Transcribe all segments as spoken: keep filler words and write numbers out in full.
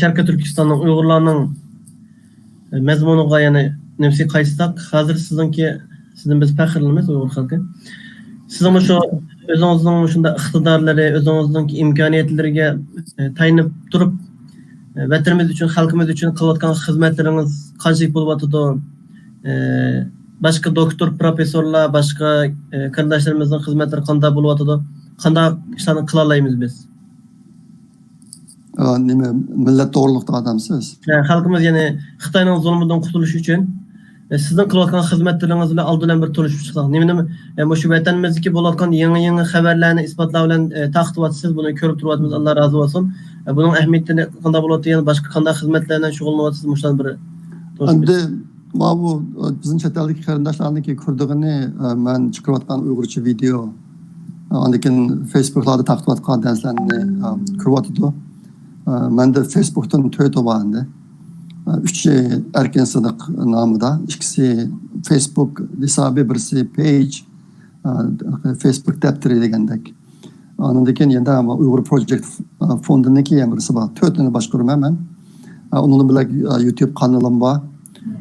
شەرقىي تۈركىستاننىڭ ئۇيغۇرلارنىڭ مەزمۇنىغا يەنە نېمىسى قايتساق، ھازىر سىزنىڭكى، سىزدىن بىز پەخىرلىنىمىز، ئۇيغۇر خەلقى. سىزنىڭ مۇشۇ ئۆزىڭىزنىڭ مۇشۇنداق ئىقتىدارلىرى، ئۆزىڭىزنىڭ ئىمكانىيەتلىرىگە، ئە، تايىنىپ تۇرۇپ، ئە، ۋەتىنىمىز ئۈچۈن، خەلقىمىز ئۈچۈن قىلىۋاتقان خىزمەتلىرىڭىز قانچىلىك بولۇۋاتىدۇ؟ ئە، باشقا دوكتور، پروفېسسورلار، باشقا، ئە، قېرىنداشلىرىمىزنىڭ خىزمەتلىرى قانداق بولۇۋاتىدۇ؟ قانداق ئىشلارنى قىلالايمىز بىز؟ ئا، نېمە، مىللەت توغرۇلۇقتا ئادەمسىز؟ ھە، خەلقىمىز يەنى خىتاينىڭ زۇلمىدىن قۇتۇلۇش ئۈچۈن، ئە، سىزنىڭ قىلىۋاتقان خىزمەتلىرىڭىز بىلەن ئالدى بىلەن بىر تونۇشۇپ چىقساق. نېمە، نېمە، ئە، مۇشۇ ۋەتەنىمىزدىكى بولۇۋاتقان يېڭى، يېڭى خەۋەرلەرنى، ئىسپاتلار بىلەن، ئە، تارقىتىۋاتىسىز. بۇنى كۆرۈپ تۇرۇۋاتىمىز. ئاللا رازى بولسۇن. ئە، بۇنىڭ ئەھمىيىتى قانداق بولۇۋاتىدۇ؟ يەنە باشقا قانداق خىزمەتلەر بىلەن شۇغۇللىنىۋاتىسىز؟ مۇشۇلارنى بىر تونۇشتۇرۇپ. ئەمدى ماۋۇ، ئە، بىزنىڭ چەت ئەلدىكى قېرىنداشلارنىڭكى كۆرىدىغىنى، ئە، مەن چىقىرىۋاتقان ئۇيغۇرچە ۋىدېئو، ئاندىن كېيىن فېيسبۇكلاردا تارقىتىۋاتقان نەرسىلەرنى، ئە، كۆرۈۋاتىدۇ. ئە، مەندە فېيسبۇكتىن تۆتى بار ئەمدى. ئە، ئۈچى ئەركىن سىدىق نامىدا، ئىككىسى فېيسبۇك ھېسابى، بىرسى پېيج، ئە، فېيسبۇك دەپتىرى دېگەندەك. ئاندىن كېيىن يەنە ئۇيغۇر پروجېكت فوندىنىڭكى يەنە بىرسى بار. تۆتىنى باشقۇرىمەن مەن. ئۇنىڭ بىلەن يۇتيۇب قانىلىم بار.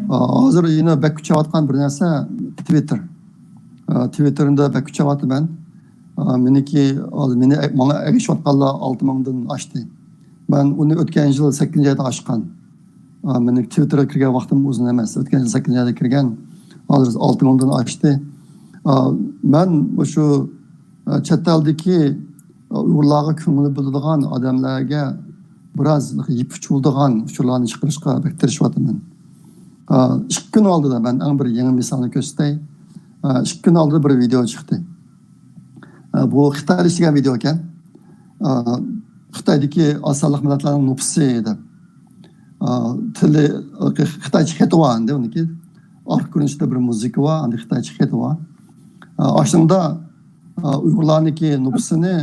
ھازىر يەنە بەك كۈچەۋاتقان بىر نەرسە تىۋىتتېر. تىۋىتتېردا بەك كۈچەۋاتىمەن. مېنىڭكى، ھازىر مېنى، ماڭا ئەگىشىۋاتقانلار ئالتە مىڭدىن ئاشتى. مەن ئۇنى ئۆتكەن يىل سەككىزىنچى ئايدا ئاچقان. مېنىڭ تىۋىتتېرغا كىرگەن ۋاقتىم ئۇزۇن ئەمەس. ئۆتكەن يىل سەككىزىنچى ئايدا كىرگەن. ھازىر ئالتە مىڭدىن ئاشتى. مەن مۇشۇ، چەت ئەلدىكى ئۇيغۇرلارغا كۆڭۈل بۆلىدىغان ئادەملەرگە بىراز يىپ ئۇچۇلىدىغان ئۇچۇرلارنى چىقىرىشقا بەك تىرىشىۋاتىمەن. ئىككى كۈن ئالدىدا مەن ئەڭ بىر يېڭى مىسالنى كۆرسىتەي. ئىككى كۈن ئالدىدا بىر ۋىدېئو چىقتى. بۇ خىتايدا ئىشلىگەن ۋىدېئو ئىكەن. خىتايدىكى ئاز سانلىق مىللەتلەرنىڭ نوپۇسى دەپ. تىلى، خىتايچە خېتى بار ئەمدى ئۇنىڭكى. ئارقا كۆرۈنۈشىدە بىر مۇزىكا بار، ئاندىن خىتايچە خېتى بار. ئاشۇنىڭدا، ئۇيغۇرلارنىڭكى نوپۇسىنى،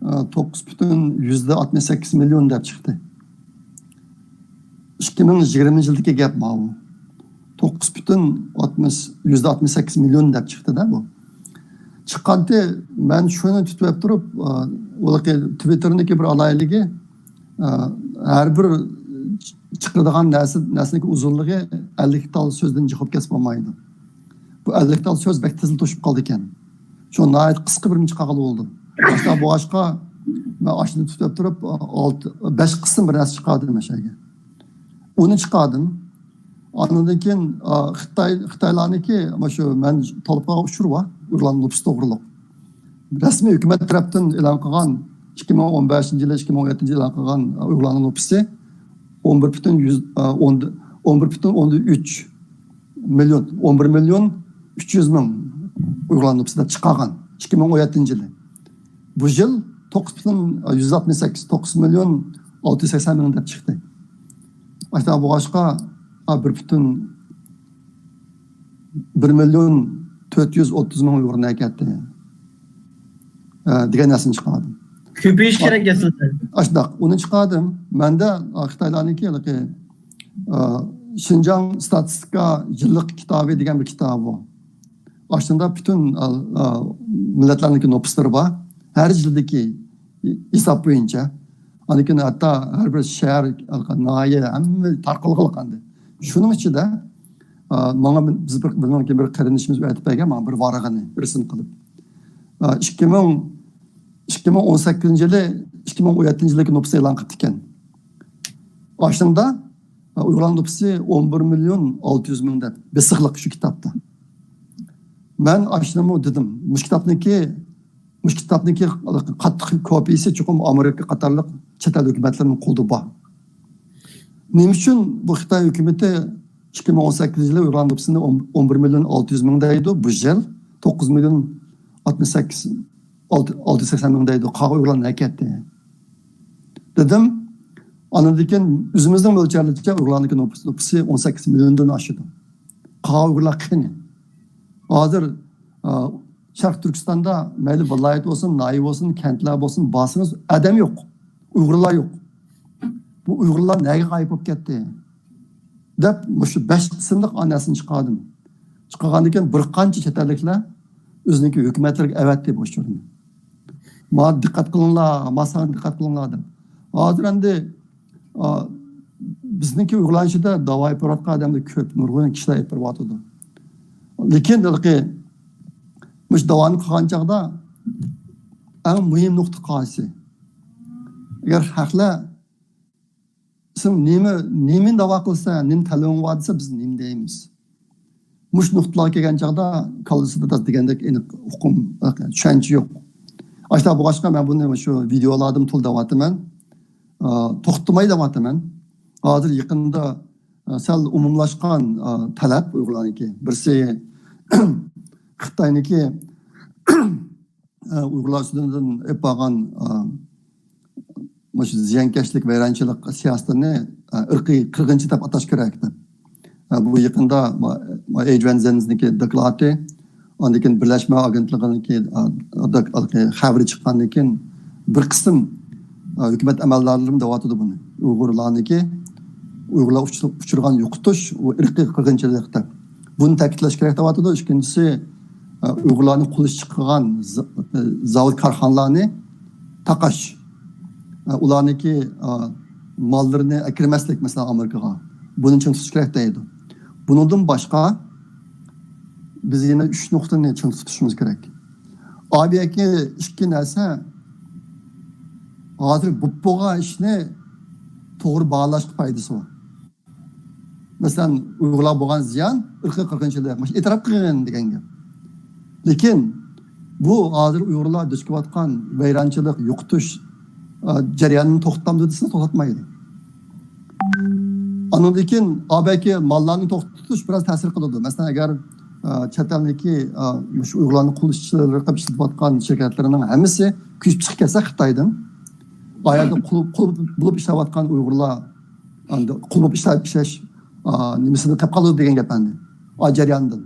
توققۇز پۈتۈن يۈزدە ئاتمىش سەككىز مىليون دەپ چىقتى. ئىككى مىڭ يىگىرمىنچى يىلدىكى گەپ ماۋۇ. توققۇز پۈتۈن ئاتمىش، يۈزدە ئاتمىش سەككىز مىليون دەپ چىقتى-دە بۇ. چىققانتى، مەن شۇنى تۇتۇپ تۇرۇپ، ئۇلىقى تىۋىتتېرنىڭكى بىر ئالاھىدىلىكى، ھەر بىر چىقىرىدىغان نەرسە، نەرسىنىڭكى ئۇزۇنلۇقى ئەللىك تال سۆزدىن جىق بولۇپ كەتسە بولمايدۇ. بۇ ئەللىك تال سۆز بەك تېزلا توشۇپ قالىدىكەن. شۇ ناھايىتى قىسقا بىرنى چىقارغىلى بولىدۇ. ئاشۇنداق بولغاچقا، مەن ئاشۇنى تۇتۇپ تۇرۇپ، ئالتە، بەش قىسىم بىر نەرسە چىقاردىم ئەشەگە. ئۇنى چىقاردىم. ئاندىن كېيىن، ئا، خىتاي، خىتايلارنىڭكى، مانا شۇ مەن تولۇپ قالغان ئۇچۇر بار، ئۇيغۇرلارنىڭ نوپۇسى توغرۇلۇق. رەسمىي ھۆكۈمەت تەرەپتىن ئېلان قىلغان، ئىككى مىڭ ئون بەشىنچى يىلى، ئىككى مىڭ ئون يەتتىنچى يىلى ئېلان قىلغان، ئا، ئۇيغۇرلارنىڭ نوپۇسى ئون بىر پۈتۈن يۈز، ئا، ئون، ئون بىر پۈتۈن ئوندىن ئۈچ مىليون، ئون بىر مىليون ئۈچ يۈز مىڭ ئۇيغۇرلار نوپۇسى دەپ چىقارغان، ئىككى مىڭ ئون يەتتىنچى يىلى. بۇ يىل توققۇز پۈتۈن يۈز ئاتمىش سەككىز، توققۇز مىليون ئالتە يۈز سەكسەن مىڭ دەپ چىقتى. ئاشۇنداق بولغاچقا، بىر پۈتۈن بىر مىليون تۆت يۈز ئوتتۇز مىڭ ئۇيغۇر نەگە كەتتى؟ ئە، دېگەن نەرسىنى چىقاردىم. كۆپىيىش كېرەك ئەسلىدە. ئاشۇنداق، ئۇنى چىقاردىم. مەندە، ئا، خىتايلارنىڭكى ھېلىقى، ئا، شىنجاڭ ئىستاتىستىكا يىللىق كىتابى دېگەن بىر كىتابى بار. ئاشۇندا پۈتۈن، ئا، ئا، مىللەتلەرنىڭكى نوپۇسلىرى بار. ھەر يىلدىكى ھېساب بويىچە. ئاندىن كېيىن ھەتتا ھەر بىر شەھەر، ناھىيە، ھەممە تارقالغانلىق ئەمدى. شۇنىڭ ئىچىدە، ئا، ماڭا بىر، بىز بىر، بىزنىڭكى بىر قېرىندىشىمىز ئۆتۈپ بەرگەن، ماڭا بىر ۋارىقىنى رەسىم قىلىپ. ئا، ئىككى مىڭ، ئىككى مىڭ ئون سەككىزىنچى يىلى، ئىككى مىڭ ئون يەتتىنچى يىلدىكى نوپۇسنى ئېلان قىلىپتىكەن. ئاشۇندا، ئا، ئۇيغۇرلار نوپۇسى ئون بىر مىليون ئالتە يۈز مىڭ دەپ بېسىقلىق شۇ كىتابتا. مەن ئاشۇنىمۇ دېدىم، مۇشۇ كىتابنىڭكى مۇشۇ كىتابنىڭكى قاتتىق كوپىيىسى چوقۇم ئامېرىكا قاتارلىق چەت ئەل ھۆكۈمەتلىرىنىڭ قولىدا بار. نېمە ئۈچۈن بۇ خىتاي ھۆكۈمىتى ئىككى مىڭ ئون سەككىزىنچى يىلى ئۇيغۇرلار نوپۇسىنى ئون، ئون بىر مىليون ئالتە يۈز مىڭ دەيدۇ، بۇ يىل توققۇز مىليون ئاتمىش سەككىز، ئالتە، ئالتە يۈز سەكسەن مىڭ دەيدۇ، قالغان ئۇيغۇرلار نەگە كەتتى؟ دېدىم. ئاندىن كېيىن ئۆزىمىزنىڭ مۆلچەرلىرىچە ئۇيغۇرلارنىڭكى نوپۇس، نوپۇسى ئون سەككىز مىليوندىن ئاشىدۇ. قالغان ئۇيغۇرلار قېنى؟ ھازىر، ئا، شەرقىي تۈركىستاندا مەيلى ۋىلايەت بولسۇن، ناھىيە بولسۇن، كەنتلەر بولسۇن، بارسىڭىز ئادەم يوق، ئۇيغۇرلار يوق. بۇ ئۇيغۇرلار نەگە غايىب بولۇپ كەتتى؟ دەپ مۇشۇ بەش قىسىملىق ئانەسىنى چىقاردىم. چىقارغاندىن كېيىن بىر قانچە چەت ئەللىكلەر ئۆزىنىڭكى ھۆكۈمەتلىرىگە ئەۋەتتى بۇ ئۇچۇرنى. ماڭا دىققەت قىلىڭلار، ماڭا ساڭا دىققەت قىلىڭلار دەپ. ھازىر ئەمدى ئا، بىزنىڭكى ئۇيغۇرلارنىڭ ئىچىدە داۋا ئېلىپ بېرىۋاتقان ئادەملەر كۆپ، نۇرغۇن كىشىلەر ئېلىپ بېرىۋاتىدۇ. لېكىن ھېلىقى مۇشۇ داۋانى قىلغان چاغدا ئەڭ مۇھىم نۇقتا قايسى؟ ئەگەر خەقلەر سەن نېمە، نېمىنى داۋا قىلسا، نېمە تەلىپىڭ بار دېسە، بىز نېمە دەيمىز؟ مۇشۇ نۇقتىلارغا كەلگەن چاغدا كاللىسىدا دېگەندەك ئېنىق ئۇقۇم، چۈشەنچە يوق. ئاشۇنداق بولغاچقا، مەن بۇنى شۇ ۋىدېئولاردىمۇ تولا دەۋاتىمەن. ئا، توختىماي دەۋاتىمەن. ھازىر يېقىندا، ئا، سەل ئومۇملاشقان، ئا، تەلەپ ئۇيغۇرلارنىڭكى. بىرسى خىتاينىڭكى، ئا، ئۇيغۇرلار ئۈستىدىن ئېلىپ بارغان، ئا، مۇشۇ زىيانكەشلىك، ۋەيرانچىلىق سىياسىتىنى، ئا، ئىرقىي قىرغىنچىلىق دەپ ئاتاش كېرەك دەپ. ئا، بۇ يېقىندا ما-، ما-، ئېيدرىيان زېنزنىڭكى دوكلاتى، ئاندىن كېيىن بىرلەشمە ئاگېنتلىقىنىڭكى، ئا، داك-، خەۋىرى چىققاندىن كېيىن بىر قىسىم، ئا، ھۆكۈمەت ئەمەلدارلىرىمۇ دەۋاتىدۇ بۇنى. ئۇيغۇرلارنىڭكى، ئۇيغۇرلار ئۇچ-، ئۇچرىغان يوقىتىش، ئۇ ئىرقىي قىرغىنچىلىق دەپ. بۇنى تەكىتلەش كېرەك دەۋاتىدۇ. ئىككىنچىسى، ئا، ئۇيغۇرلارنى قۇل ئىشچى قىلغان ز-، زاۋۇت كارخانىلارنى تاقاش. ئا، ئۇلارنىڭكى، ئا، ماللىرىنى ئەكىرمەسلىك، مەسىلەن، ئامېرىكىغا. بۇنى چىڭ تۇتۇش كېرەك دەيدۇ. بۇنىڭدىن باشقا، بىز يەنە ئۈچ نۇقتىنى چىڭ تۇتۇشىمىز كېرەك. ئا، بۇ يەردىكى ئىككى نەرسە، ھازىر بولۇپ بولغان ئىشنى توغرا باھالاشقا پايدىسى بار. مەسىلەن، ئۇيغۇرلارغا بولغان زىيان، ئىرقىي قىرغىنچىلىق، مۇشۇ ئېتىراپ قىلغىن دېگەن گەپ. لېكىن بۇ ھازىر ئۇيغۇرلار دۇچ كېلىۋاتقان ۋەيرانچىلىق، يوقىتىش، ئا، جەريانىنى توختىتامدۇ دېسە، توختاتمايدۇ. ئاندىن كېيىن، ئا، بەلكى ماللارنى توختىتىش بىراز تەسىر قىلىدۇ. مەسىلەن، ئەگەر، ئا، چەت ئەلدىكى، ئا، مۇشۇ ئۇيغۇرلارنى قۇل ئىشچىلىرى قىلىپ ئىشلىتىۋاتقان شىركەتلەرنىڭ ھەممىسى كۆچۈپ چىقىپ كەتسە خىتايدىن، ئا يەردە قۇل، قۇل بولۇپ ئىشلەۋاتقان ئۇيغۇرلار ئەمدى قۇل بولۇپ ئىشلەپ، ئىشلەش، ئا، نېمىسىنى تېپىپ قالىدۇ دېگەن گەپ ئەمدى. ئا، جەرياندىن.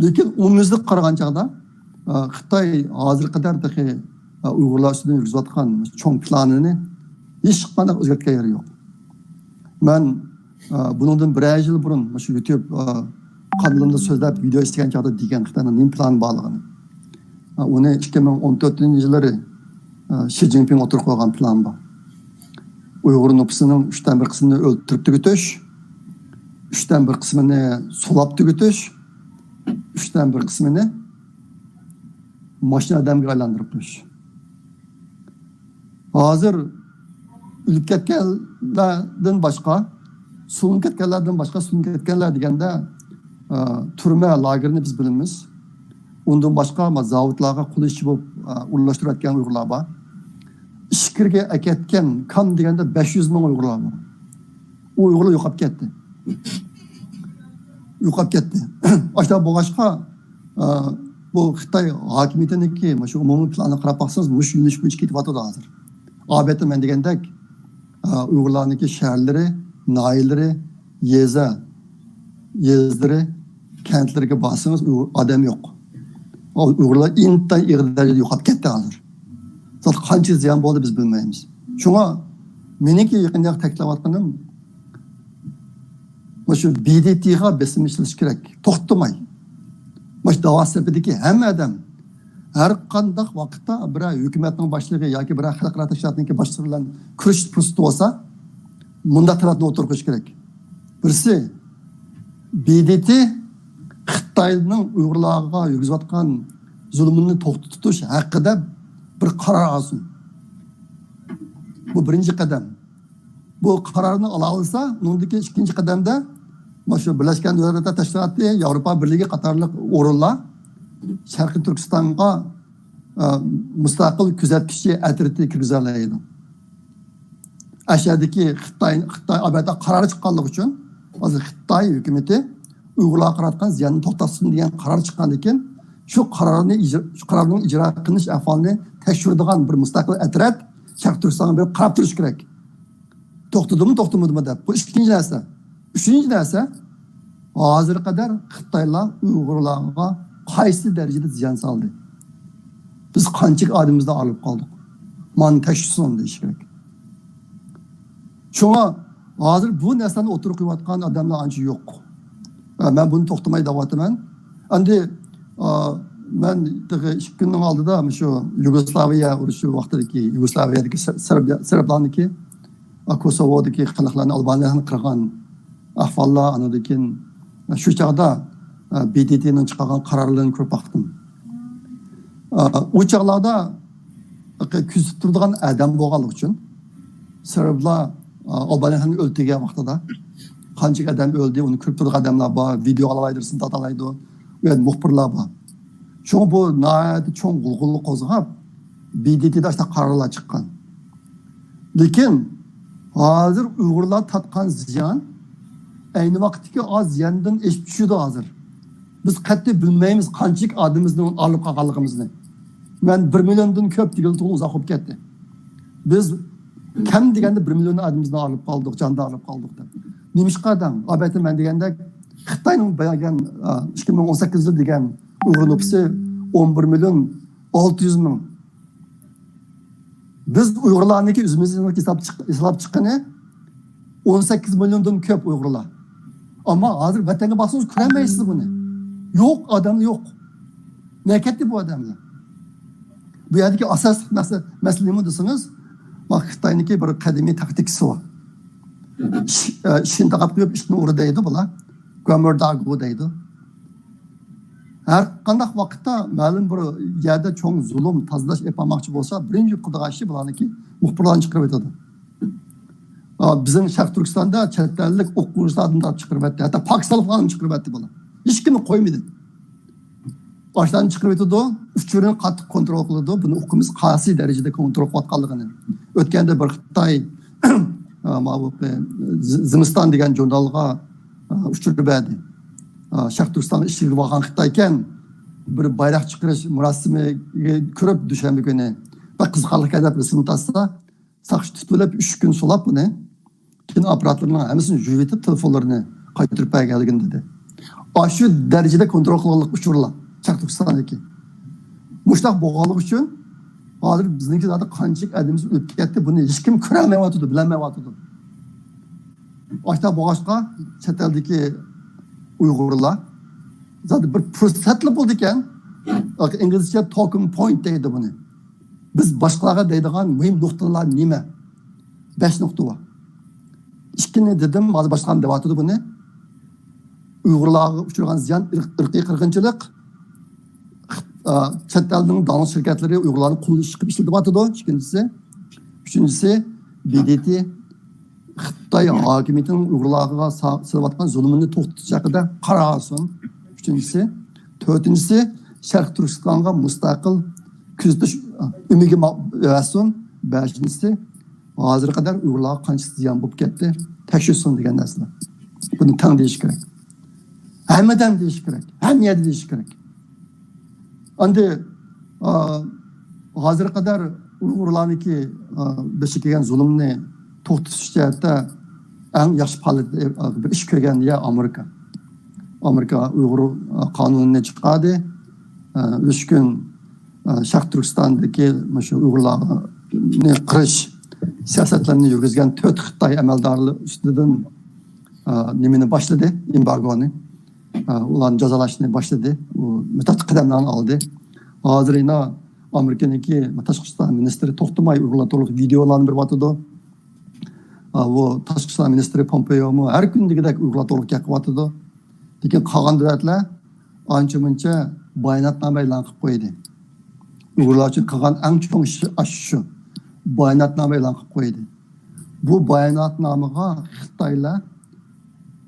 لېكىن ئومۇميۈزلۈك قارىغان چاغدا، ئا، خىتاي ھازىرغا قەدەر تېخى، ئا، ئۇيغۇرلار ئۈستىدىن يۈرگۈزۈۋاتقان چوڭ پىلانىنى ھېچقانداق ئۆزگەرتكەن يېرى يوق. مەن، ئا، بۇنىڭدىن بىرەر يىل بۇرۇن مۇشۇ يۇتۇب، ئا، قانىلىمدا سۆزلەپ، ۋىدېئو ئىشلىگەن چاغدا دېگەن خىتاينىڭ نېمە پىلانى بارلىقىنى. ئۇنى ئىككى مىڭ ئون تۆتىنچى يىللىرى، ئە، شى جىنپىڭ ئوتتۇرىغا قويغان پىلان بار. ئۇيغۇر نوپۇسىنىڭ ئۈچتىن بىر قىسمىنى ئۆلتۈرۈپ تۈگىتىش، ئۈچتىن بىر قىسمىنى سولاپ تۈگىتىش، ئۈچتىن بىر قىسمىنى ماشىنا ئادەمگە ئايلاندۇرۇپ قويۇش. ھازىر ئۆلۈپ كەتكەنلەردىن باشقا، سولىنىپ كەتكەنلەردىن باشقا، سولىنىپ كەتكەنلەر دېگەندە، ئە، تۈرمە لاگېرىنى بىز بىلىمىز. ئۇندىن باشقا، ما، زاۋۇتلارغا قۇل ئىشچى بولۇپ، ئە، ئورۇنلاشتۇرۇۋەتكەن ئۇيغۇرلار بار. ئىچكىرىگە ئەكەتكەن كام دېگەندە بەش يۈز مىڭ ئۇيغۇرلار بار. ئۇ ئۇيغۇرلار يوقاپ كەتتى. يوقاپ كەتتى. ئاشۇنداق بولغاچقا، ئە، بۇ خىتاي ھاكىمىيىتىنىڭكى مۇشۇ ئومۇمىي پىلانىغا قاراپ باقسىڭىز، مۇشۇ يۆنىلىش بويىچە كېتىۋاتىدۇ ھازىر. ئادەتتە مەن دېگەندەك، ئە، ئۇيغۇرلارنىڭكى شەھەرلىرى، ناھىيەلىرى، يېزا، يېزىلىرى، كەنتلىرىگە بارسىڭىز، ئۇيغۇر ئادەم يوق. ئۇيغۇرلار ئىنتايىن ئېغىر دەرىجىدە يوقاپ كەتتى ھازىر. زادى قانچە زىيان بولدى، بىز بىلمەيمىز. شۇڭا مېنىڭكى يېقىندا تەكىتلەۋاتقىنىم، مۇشۇ بى دى تىغا بېسىم ئىشلىتىش كېرەك. توختىماي. مۇشۇ داۋا سېپىدىكى ھەممە ئادەم، ھەر قانداق ۋاقىتتا بىرەر ھۆكۈمەتنىڭ باشلىقى ياكى بىرەر خەلقئارا تەشكىلاتنىڭكى باشلىقى بىلەن كۆرۈشۈش پۇرسىتى بولسا، مۇنداق تەلەپنى ئوتتۇرىغا قويۇش كېرەك. بىرسى، بى دى تى خىتاينىڭ ئۇيغۇرلارغا يۈرگۈزۈۋاتقان زۇلۇمىنى توختىتىپ تۇتۇش ھەققىدە بىر قارار ئالسۇن. بۇ بىرىنچى قەدەم. بۇ قارارنى ئالالىسا، ئۇنىڭدىن كېيىن ئىككىنچى قەدەمدە مانا شۇ بىرلەشكەن دۆلەتلەر تەشكىلاتى، ياۋروپا بىرلىكى قاتارلىق ئورۇنلار شەرقىي تۈركىستانغا، ئە، مۇستەقىل كۆزەتكۈچى ئەترىتى كىرگۈزەلەيدۇ. ئەشەدىكى خىتاي، خىتاي ئەلۋەتتە قارار چىققانلىقى ئۈچۈن، ھازىر خىتاي ھۆكۈمىتى ئۇيغۇرلارغا قاراتقان زىياننى توختاتسۇن دېگەن قارار چىققاندىن كېيىن، شۇ قارارنى ئىجرا-، شۇ قارارنىڭ ئىجرا قىلىنىش ئەھۋالىنى تەكشۈرىدىغان بىر مۇستەقىل ئەترەت شەرقىي تۈركىستانغا بېرىپ قاراپ تۇرۇشى كېرەك. توختىدىمۇ، توختىمىدىمۇ دەپ. بۇ ئىككىنچى نەرسە. ئۈچىنچى نەرسە، ھازىرغا قەدەر خىتايلار ئۇيغۇرلارغا قايسى دەرىجىدە زىيان سالدى؟ بىز قانچىلىك ئادىمىمىزنى ئايرىپ قالدۇق؟ مانا تەكشۈرسۇن دېيىش كېرەك. شۇڭا ھازىر بۇ نەرسىلەرنى ئوتتۇرىغا قويۇۋاتقان ئادەملەر ئانچە يوق. ئە، مەن بۇنى توختىماي دەۋاتىمەن. ئەمدى، ئا، مەن تېخى ئىككى كۈننىڭ ئالدىدا مۇشۇ يۇگوسلاۋىيە ئۇرۇشى ۋاقتىدىكى، يۇگوسلاۋىيەدىكى سېر-، سېرب-، سېربلارنىڭكى كوسوۋودىكى خەلقلەرنى، ئالبانىيەنى قىرغان ئەھۋاللار، ئاندىن كېيىن شۇ چاغدا بى دى تىنىڭ چىقارغان قارارلىرىنى كۆرۈپ باقتىم. ئۇ چاغلاردا كۆزىتىپ تۇرىدىغان ئادەم بولغانلىقى ئۈچۈن، سېربلار ئالبانىيەنى ئۆلتۈرگەن ۋاقتىدا قانچىلىك ئادەم ئۆلدى، ئۇنى كۆرۈپ تۇرىدىغان ئادەملەر بار، ۋىدېو ئالالايدۇ، رەسىم تارتالايدۇ، ئۇ يەردە مۇخبىرلار بار. شۇڭا بۇ ناھايىتى چوڭ غۇلغۇلا قوزغاپ، بى دى تىدا شۇنداق قارارلار چىققان. لېكىن ھازىر ئۇيغۇرلار تارتقان زىيان ئەينى ۋاقىتتىكى ئاز زىياندىن ئېشىپ چۈشىدۇ ھازىر. بىز قەتئىي بىلمەيمىز قانچىلىك ئادىمىمىزنىڭ ئايرىلىپ قالغانلىقىمىزنى. مەن بىر مىليوندىن كۆپ دېگىلى تولا ئۇزاق بولۇپ كەتتى. بىز كەم دېگەندە بىر مىليون ئادىمىمىزنى ئايرىلىپ قالدۇق، جاندىن ئايرىلىپ قالدۇق دەپ. نېمىشقا دەڭ؟ ئەلۋەتتە، مەن دېگەندەك خىتاينىڭ بەرگەن، ئىككى مىڭ ئون سەككىزدە دېگەن ئۇيغۇر نوپۇسى ئون بىر مىليون ئالتە يۈز مىڭ. بىز ئۇيغۇرلارنىڭكى ئۆزىمىزنىڭ ھېساب چىق-، ھېساب چىققىنى ئون سەككىز مىليوندىن كۆپ ئۇيغۇرلار. ئەمما ھازىر ۋەتەنگە بارسىڭىز كۆرەلمەيسىز بۇنى. يوق، ئادەم يوق. نەگە كەتتى بۇ ئادەملەر؟ بۇ يەردىكى ئاساسلىق مەسىلە، مەسىلە نېمە دېسىڭىز، خىتاينىڭكى بىر قەدىمىي تاكتىكىسى بار. ئىش-، ئىشىكنى تاقاپ قويۇپ، ئىشىكنى ئۇر دەيدۇ بۇلار. گۆمۈرداگۇ دەيدۇ. ھەر قانداق ۋاقىتتا مەلۇم بىر يەردە چوڭ زۇلۇم، تازىلاش ئېلىپ بارماقچى بولسا، بىرىنچى قىلىدىغان ئىشى بۇلارنىڭكى مۇخبىرلارنى چىقىرىۋېتىدۇ. ئا، بىزنىڭ شەرقىي تۈركىستاندا چەت ئەللىك ئوقۇغۇچىلاردىن تارتىپ چىقىرىۋەتتى. ھەتتا پاكىستانلىقلارنى چىقىرىۋەتتى بۇلار. ھېچكىمنى قويمىدى. ئاشۇلارنى چىقىرىۋېتىدۇ. ئۇچۇرىنى قاتتىق كونترول قىلىدۇ. بۇنى ئۇقىمىز قايسى دەرىجىدە كونترول قىلىۋاتقانلىقىنى. ئۆتكەندە بىر خىتاي، ئا، ماۋۇ، زىمىستان دېگەن ژۇرنالغا، ئا، ئۇچۇر بەردى. ئا، شەرقىي تۈركىستانغا ئىشلىگىلى بارغان خىتايكەن، بىر بايراق چىقىرىش مۇراسىمىگە كىرىپ، دۈشەنبە كۈنى بەك قىزىقارلىق دەپ رەسىم تارتسا، ساقچى تۇتۇپ ئېلىپ، ئۈچ كۈن سولاپ ئۇنى، كىنو ئاپپاراتلىرىنىڭ ھەممىسىنى يۇيۇۋېتىپ، تېلېفونلىرىنى قايتۇرۇپ بەرگەنلىكىنى دېدى. ئاشۇ دەرىجىدە كونترول قىلغانلىق ئۇچۇرلار شەرقىي تۈركىستاندىكى. مۇشۇنداق بولغانلىقى ئۈچۈن ھازىر بىزنىڭكى زادى قانچىلىك ئادىمىمىز ئۆلۈپ كەتتى، بۇنى ھېچكىم كۆرەلمەيۋاتىدۇ، بىلەلمەيۋاتىدۇ. ئاشۇنداق بولغاچقا، چەت ئەلدىكى ئۇيغۇرلار زادى بىر پۇرسەتلا بولىدىكەن، ئىنگلىزچە talking point دەيدۇ بۇنى. بىز باشقىلارغا دەيدىغان مۇھىم نۇقتىلار نېمە؟ بەش نۇقتا بار. ئىككىنى دېدىم، ھازىر باشقىلار دەۋاتىدۇ بۇنى. ئۇيغۇرلارغا ئۇچرىغان زىيان، ئىرق-، ئىرقىي قىرغىنچىلىق، ئا، چەت ئەلنىڭ داڭلىق شىركەتلىرى ئۇيغۇرلارنى قوغلىشىشقا ئىشلىتىۋاتىدۇ. ئىككىنچىسى، ئۈچىنچىسى، بى دې تې خىتاي ھاكىمىيىتىنىڭ ئۇيغۇرلارغا سا-، سېلىۋاتقان زۇلۇمىنى توختىتىش ھەققىدە قارار ئالسۇن. ئۈچىنچىسى، تۆتىنچىسى، شەرقىي تۈركىستانغا مۇستەقىل كۆزىتىش ئۈنۈمىگە ما-، بەرسۇن. بەشىنچىسى، ھازىرغا قەدەر ئۇيغۇرلارغا قانچە زىيان بولۇپ كەتتى، تەكشۈرسۇن دېگەن نەرسىلەر. بۇنى تەڭ دېيىش كېرەك. ھەممىدەم دېيىش كېرەك. ھەممە يەردە دېيىش كېرەك. ئەمدى، ئا، ھازىرغا قەدەر ئۇيغۇرلارنىڭكى، ئا، بېشىغا كەلگەن زۇلۇمنى توختىتىش جەھەتتە ئەڭ ياخشى پائالىيەت، ئا، بىر ئىش كۆرگەن يەر ئامېرىكا. ئامېرىكا ئۇيغۇر، ئا، قانۇنىنى چىقاردى. ئا، ئۈچ كۈن، ئا، شەرقىي تۈركىستاندىكى مۇشۇ ئۇيغۇرلارنى قىرىش سىياسەتلىرىنى يۈرگۈزگەن تۆت خىتاي ئەمەلدارى ئۈستىدىن، ئا، نېمىنى باشلىدى، ئېمبارگونى. ئا، ئۇلارنى جازالاشنى باشلىدى. ئۇ مۇتەتتىق قەدەملەرنى ئالدى. ھازىر يەنە ئامېرىكىنىڭكى تاشقى ئىشلار مىنىستىرى توختىماي ئۇيغۇرلار توغرىلىق ۋىدېئولارنى بېرىۋاتىدۇ. ئا، بۇ تاشقى ئىشلار مىنىستىرى پومپېيومۇ ھەر كۈن دېگۈدەك ئۇيغۇرلار توغرىلىق گەپ قىلىۋاتىدۇ. لېكىن قالغان دۆلەتلەر ئانچە مۇنچە باياناتنامە ئېلان قىلىپ قويدى. ئۇيغۇرلار ئۈچۈن قىلغان ئەڭ چوڭ ئىش ئاشۇ شۇ. باياناتنامە ئېلان قىلىپ قويدى. بۇ باياناتنامىغا خىتايلار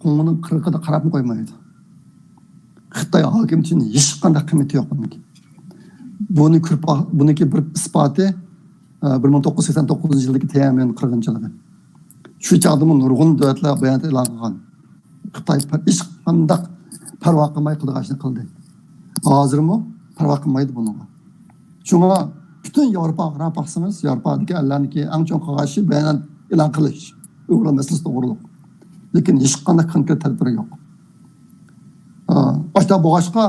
قوڭغۇنىڭ قىرىقىدا قاراپمۇ قويمايدۇ. خىتاي ھاكىمىيىتى ئۈچۈن ھېچقانداق قىممىتى يوق بۇنىڭكى. بۇنى كۆرۈپ باق-، بۇنىڭكى بىر ئىسپاتى، ئە، بىر مىڭ توققۇز يۈز سەكسەن توققۇزىنچى يىلدىكى تيەنئەنمېن قىرغىنچىلىقى. شۇ چاغدىمۇ نۇرغۇن دۆلەتلەر بايانات ئېلان قىلغان. خىتاي پە-، ھېچقانداق پەرۋا قىلماي قىلىدىغان ئىشنى قىلدى. ھازىرمۇ پەرۋا قىلمايدۇ بۇنىڭغا. شۇڭا پۈتۈن ياۋروپاغا قاراپ باقسىڭىز، ياۋروپادىكى ئەللەرنىڭكى ئەڭ چوڭ قىلغان ئىشى بايانات ئېلان قىلىش، ئۇيغۇر مەسىلىسى توغرۇلۇق. لېكىن ھېچقانداق كونكرېت تەدبىر يوق. ئا، ئاشۇنداق بولغاچقا،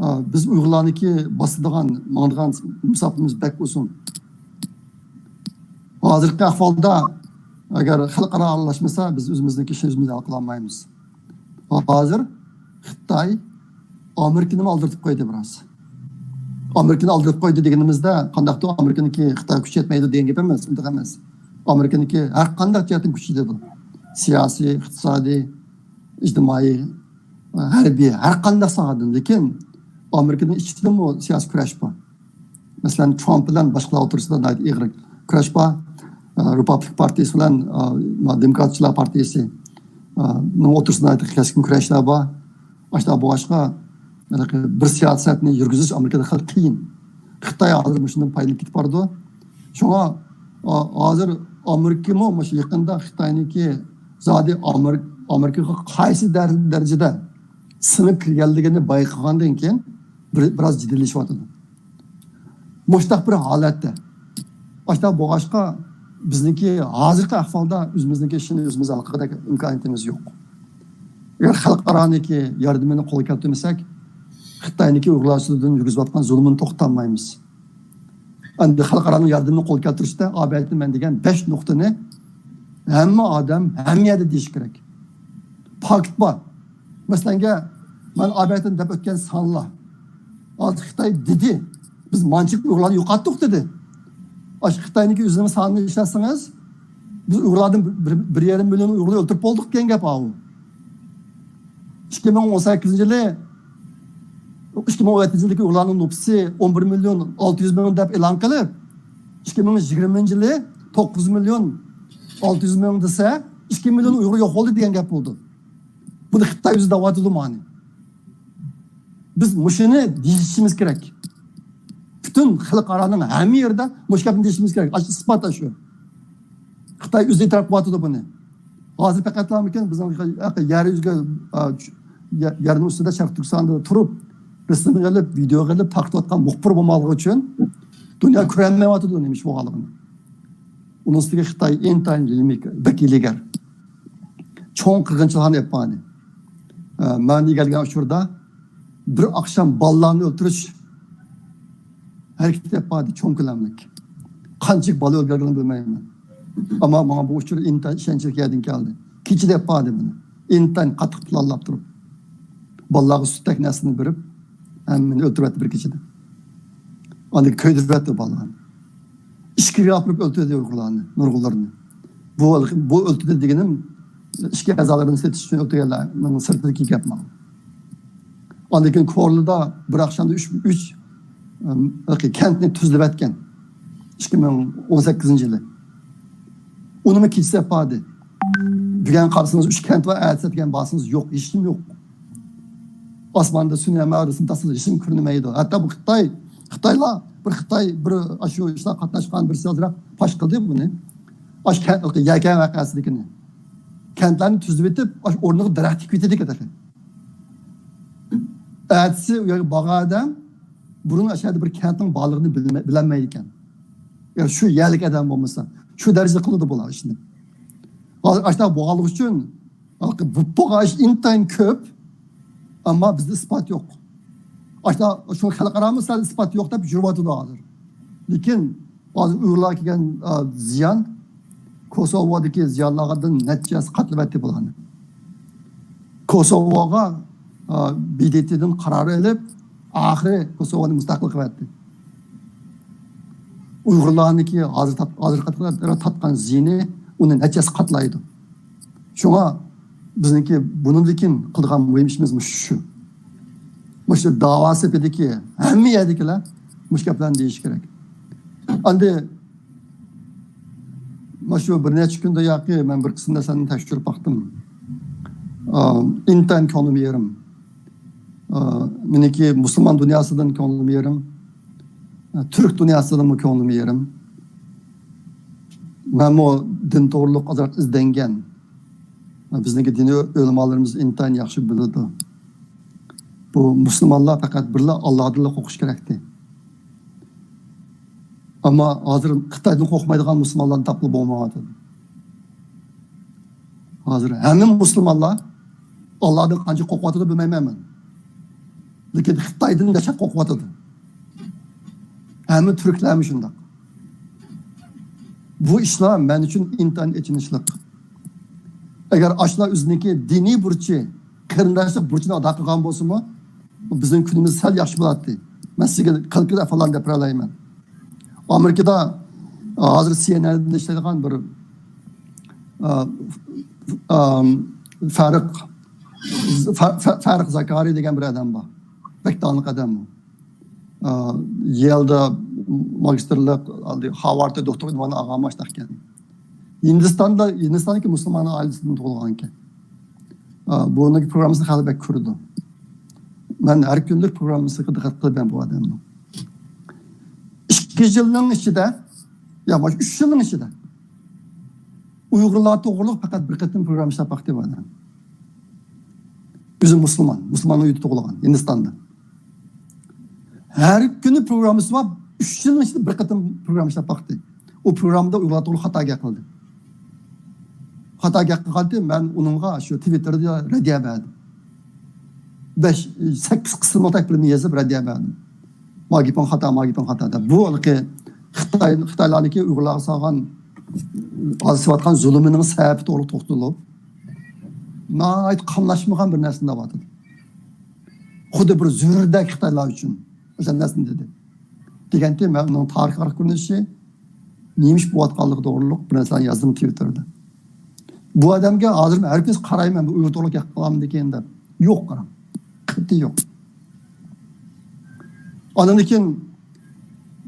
ئا، بىز ئۇيغۇرلارنىڭكى باسىدىغان، ماڭىدىغان مۇساپىمىز بەك ئۇزۇن. ھازىرقى ئەھۋالدا ئەگەر خەلقئارا ئارىلاشمىسا، بىز ئۆزىمىزنىڭكى ئىشىنى ئۆزىمىز ھەل قىلالمايمىز. ھازىر خىتاي ئامېرىكىنىمۇ ئالدىرىتىپ قويدى بىراز. ئامېرىكىنى ئالدىرىتىپ قويدى دېگىنىمىزدە، قانداقتۇر ئامېرىكىنىڭكى خىتايغا كۈچى يەتمەيدۇ دېگەن گەپ ئەمەس، ئۇنداق ئەمەس. ئامېرىكىنىڭكى ھەر قانداق جەھەتتىن كۈچىدە بۇ. سىياسىي، ئىقتىسادىي، ئىجتىمائىي، ھەربىي، ھەر قانداق ساھەدىن. لېكىن ئامېرىكىنىڭ ئىچىدىمۇ سىياسىي كۈرەش بار. مەسىلەن، ترامپ بىلەن باشقىلار ئوتتۇرىسىدا ناھايىتى ئېغىر كۈرەش بار. ئە، رېپابلىك پارتىيىسى بىلەن، ئە، دېموكراتچىلار پارتىيىسى، ئە، نىڭ ئوتتۇرىسىدا ناھايىتى كەسكىن كۈرەشلەر بار. ئاشۇنداق بولغاچقا، بىر سىياسەتنى يۈرگۈزۈش ئامېرىكىدا خېلى قىيىن. خىتاي ھازىر مۇشۇندىن پايدىلىنىپ كېتىپ بارىدۇ. شۇڭا، ئا، ھازىر ئامېرىكىمۇ مۇشۇ يېقىندا خىتاينىڭكى زادى ئامېرىك-، ئامېرىكىغا قايسى دەر-، دەرىجىدە سىڭىپ كىرگەنلىكىنى بايقىغاندىن كېيىن بىر، بىراز جىددىيلىشىۋاتىدۇ. مۇشۇنداق بىر ھالەتتە. ئاشۇنداق بولغاچقا، بىزنىڭكى ھازىرقى ئەھۋالدا ئۆزىمىزنىڭكى ئىشىنى ئۆزىمىز ھەل قىلغۇدەك ئىمكانىيىتىمىز يوق. ئەگەر خەلقئارانىڭكى ياردىمىنى قولغا كەلتۈرمىسەك، خىتاينىڭكى ئۇيغۇرلار ئۈستىدىن يۈرگۈزۈۋاتقان زۇلۇمىنى توختىتالمايمىز. ئەمدى خەلقئارانىڭ ياردىمىنى قولغا كەلتۈرۈشتە ئاۋۇ يەردە مەن دېگەن بەش نۇقتىنى ھەممە ئادەم، ھەممە يەردە دېيىش كېرەك. پاكىت بار. مەسىلەنگە، مەن ئاۋۇ يەردە دەپ ئۆتكەن سانلار. ھازىر خىتاي دېدى، بىز مانچە ئۇيغۇرلارنى يوقاتتۇق دېدى. ئاشۇ خىتاينىڭكى ئۆزىنىڭ سانىنى ئىشلەتسىڭىز، بىز ئۇيغۇرلاردىن بىر، بىر، بىر يېرىم مىليون ئۇيغۇرنى ئۆلتۈرۈپ بولدۇق دېگەن گەپ ئاۋۇ. ئىككى مىڭ ئون سەككىزىنچى يىلى، ئىككى مىڭ ئون يەتتىنچى يىلدىكى ئۇيغۇرلارنىڭ نوپۇسى ئون بىر مىليون ئالتە يۈز مىڭ دەپ ئېلان قىلىپ، ئىككى مىڭ يىگىرمىنچى يىلى توققۇز مىليون ئالتە يۈز مىڭ دېسە، ئىككى مىليون ئۇيغۇر يوق بولدى دېگەن گەپ بولىدۇ. بۇنى خىتاي ئۆزى دەۋاتىدۇ مانى. بىز مۇشۇنى دېيىشىمىز كېرەك. پۈتۈن خەلقئارانىڭ ھەممە يېرىدە مۇشۇ گەپنى دېيىشىمىز كېرەك. ئاشۇ ئىسپات شۇ. خىتاي ئۆزى ئېتىراپ قىلىۋاتىدۇ بۇنى. ھازىر پەقەتلامىكىن بىزنىڭ يەر يۈزىگە، ئا، يەرنىڭ ئۈستىدە شەرقىي تۈركىستاندا تۇرۇپ، رەسىم ئېلىپ، ۋىدېئو ئېلىپ، تارقىتىۋاتقان مۇخبىر بولماقلىقى ئۈچۈن دۇنيا كۆرەلمەيۋاتىدۇ نېمە ئىش بولغانلىقىنى. ئۇنىڭ ئۈستىگە خىتاي ئىنتايىن بەك ھىيلىگەر. چوڭ قىرغىنچىلىقلارنى ئېلىپ باردى. ئە، مەن ئىگىلىگەن ئۇچۇردا بىر ئاخشام بالىلارنى ئۆلتۈرۈش ھەرىكىتى ئېلىپ باردى، چوڭ كۆلەملىك. قانچىلىك بالا ئۆلگەنلىكىنى بىلمەيمەن. ئەمما ماڭا بۇ ئۇچۇر ئىنتايىن ئىشەنچلىك يەردىن كەلدى. كېچىدە ئېلىپ باردى بۇنى. ئىنتايىن قاتتىق پىلانلاپ تۇرۇپ، بالىلارغا سۈتتەك نەرسىنى بېرىپ، ھەممىنى ئۆلتۈرۈۋەتتى بىر كېچىدە. ئاندىن كۆيدۈرۈۋەتتى بالىلارنى. ئىچكىرىگە ئاپىرىپ ئۆلتۈردى ئۇيغۇرلارنى، نۇرغۇنلىرىنى. بۇ، بۇ ئۆلتۈردى دېگىنىم ئىچكى ئەزالىرىنى سېتىش ئۈچۈن ئۆلتۈرگەنلەرنىڭ سىرتىدىكى گەپ مانا. ئاندىن كېيىن كورلىدا بىر ئاخشامدا ئۈچ، ئۈچ، ئەم، كەنتنى تۈزلىۋەتكەن. ئىككى مىڭ ئون سەككىزىنچى يىلى. ئۇنىمۇ كېچىسى ئېلىپ باردى. بۈگۈن قارىسىڭىز، ئۈچ كەنت بار، ئەتىسى دېگەن بارسىڭىز، يوق، ھېچكىم يوق. ئاسماندا سۈنئىي ھەمراھ رەسىم تارتسىڭىز، ھېچكىم كۆرۈنمەيدۇ. ھەتتا بۇ خىتاي، خىتايلار، بىر خىتاي، بىر ئاشۇ ئىشلارغا قاتناشقان بىرسى ئازراق پاش قىلدى بۇنى. ئاشۇ كەنت، يەكەن ۋەقەسىدىكىنى. كەنتلەرنى تۈزۈۋېتىپ، ئاشۇ ئورنىغا دەرەخ تىكىۋېتىدىكەن تېخى. ئەتىسى ئۇ يەرگە بارغان ئادەم بۇرۇن ئاشۇ يەردە بىر كەنتنىڭ بارلىقىنى بىلمە-، بىلەلمەيدىكەن. ئەگەر شۇ يەرلىك ئادەم بولمىسا، شۇ دەرىجىدە قىلىدۇ بۇلار ئىشنى. ھازىر ئاشۇنداق بولغانلىقى ئۈچۈن، بۇ، بولغان ئىش ئىنتايىن كۆپ، ئەمما بىزدە ئىسپات يوق. ئاشۇنداق، شۇ خەلقئارامۇ سەل ئىسپات يوق دەپ يۈرۈۋاتىدۇ ھازىر. لېكىن ھازىر ئۇيغۇرلارغا كەلگەن، ئا، زىيان كوسوۋودىكى زىيانلارغا نەچچە ھەسسە قاتلىۋەتتى بۇلارنى. كوسوۋوغا، ئا، ب د ت دىن قارار ئېلىپ، ئاخىرى كوسوۋونى مۇستەقىل قىلىۋەتتى. ئۇيغۇرلارنىڭكى ھازىر تارت-، ھازىرقى تارتقان زىيىنى ئۇنى نەچچە ھەسسە قاتلايدۇ. شۇڭا بىزنىڭكى بۇنىڭدىن كېيىن قىلىدىغان مۇھىم ئىشىمىز مۇشۇ شۇ. مۇشۇ داۋا سېپىدىكى ھەممە يەردىكىلەر مۇشۇ گەپلەرنى دېيىشى كېرەك. ئەمدى مانا شۇ بىر نەچچە كۈندە ياقى مەن بىر قىسىم نەرسىلەرنى تەكشۈرۈپ باقتىم. ئا، ئىنتايىن كۆڭلۈم يېرىم. ئا، مېنىڭكى مۇسۇلمان دۇنياسىدىن كۆڭلۈم يېرىم. ئا، تۈرك دۇنياسىدىنمۇ كۆڭلۈم يېرىم. مەنمۇ دىن توغرۇلۇق ئازراق ئىزدەنگەن. بىزنىڭكى دىنىي ئۆلىمالىرىمىز ئىنتايىن ياخشى بىلىدۇ. بۇ مۇسۇلمانلار پەقەت بىرلا ئاللادىنلا قورقۇش كېرەكتى. ئەمما ھازىر خىتايدىن قورقمايدىغان مۇسۇلمانلارنى تاپقىلى بولمايۋاتىدۇ. ھازىر ھەممە مۇسۇلمانلار ئاللادىن قانچە قورقۇۋاتىدۇ بىلمەيمەن مەن. لېكىن خىتايدىن دەھشەت قورقۇۋاتىدۇ. ھەممە تۈركلەرمۇ شۇنداق. بۇ ئىشلار مەن ئۈچۈن ئىنتايىن ئېچىنىشلىق. ئەگەر ئاشۇلار ئۆزىنىڭكى دىنىي بۇرچى، قېرىنداشلىق بۇرچىنى ئادا قىلغان بولسىمۇ، بىزنىڭ كۈنىمىز سەل ياخشى بولاتتى. مەن سىزگە كونكرېت ئەھۋاللارنى دەپ بېرەلەيمەن. ئامېرىكىدا ھازىر سىئېنئېندا ئىشلەيدىغان بىر، ئا، ئا، فارىق، فا-، فا-، فارىق زاكارى دېگەن بىر ئادەم بار. بەك داڭلىق ئادەم ئۇ. ئا، يېلدا ماگىستىرلىق، ھارۋاردتا دوكتور ئۇنۋانى ئالغان ماشۇنداق ئىكەن. ھىندىستاندا، ھىندىستاندىكى مۇسۇلمان ئائىلىسىدىن تۇغۇلغان ئىكەن. ئا، بۇنىڭ پروگراممىسىنى خەلق بەك كۆرىدۇ. مەن ھەر كۈنلۈك پروگراممىسىغا دىققەت قىلىمەن بۇ ئادەمنىڭ. ئىككى يىلنىڭ ئىچىدە، يا، مانا ئۈچ يىلنىڭ ئىچىدە ئۇيغۇرلار توغرۇلۇق پەقەت بىر قېتىم پروگرامما ئىشلەپ باقتى بۇ ئادەم. ئۆزى مۇسۇلمان، مۇسۇلمان ئۆيدە تۇغۇلغان، ھىندىستاندا. ھەر كۈنى پروگراممىسى بار، ئۈچ يىلنىڭ ئىچىدە بىر قېتىم پروگرامما ئىشلەپ باقتى. ئۇ پروگراممىدا ئۇيغۇرلار توغرۇلۇق خاتا گەپ قىلدى. خاتا گەپ قىلغانتى، مەن ئۇنىڭغا شۇ تىۋىتتېردا رەددىيە بەردىم. بەش، سەككىز قىسىملىق بىرنى يېزىپ رەددىيە بەردىم. ما گېپىڭ خاتا، ما گېپىڭ خاتا دەپ. بۇ ھېلىقى خىتاي، خىتايلارنىڭكى ئۇيغۇرلارغا سالغان، سېلىۋاتقان زۇلۇمىنىڭ سەۋەبى توغرۇلۇق توختىلىپ، ناھايىتى قاملاشمىغان بىر نەرسىنى دەۋاتىدۇ. خۇددى بىر زۆرۈردەك خىتايلار ئۈچۈن ئۆشەندەك نەرسىنى دېدى. دېگەنتى، مەن ئۇنىڭ تارىخىي قارا كۆرۈنۈشى، نېمە ئىش بولۇۋاتقانلىقى توغرۇلۇق بىر نەرسىلەرنى يازدىم تىۋىتتېردا. بۇ ئادەمگە ھازىر ھەر كۈنى قارايمەن، بۇ ئۇيغۇر توغرۇلۇق گەپ قىلامدىكىن دەپ. يوق، قاراڭ. قەتئىي يوق. ئاندىن كېيىن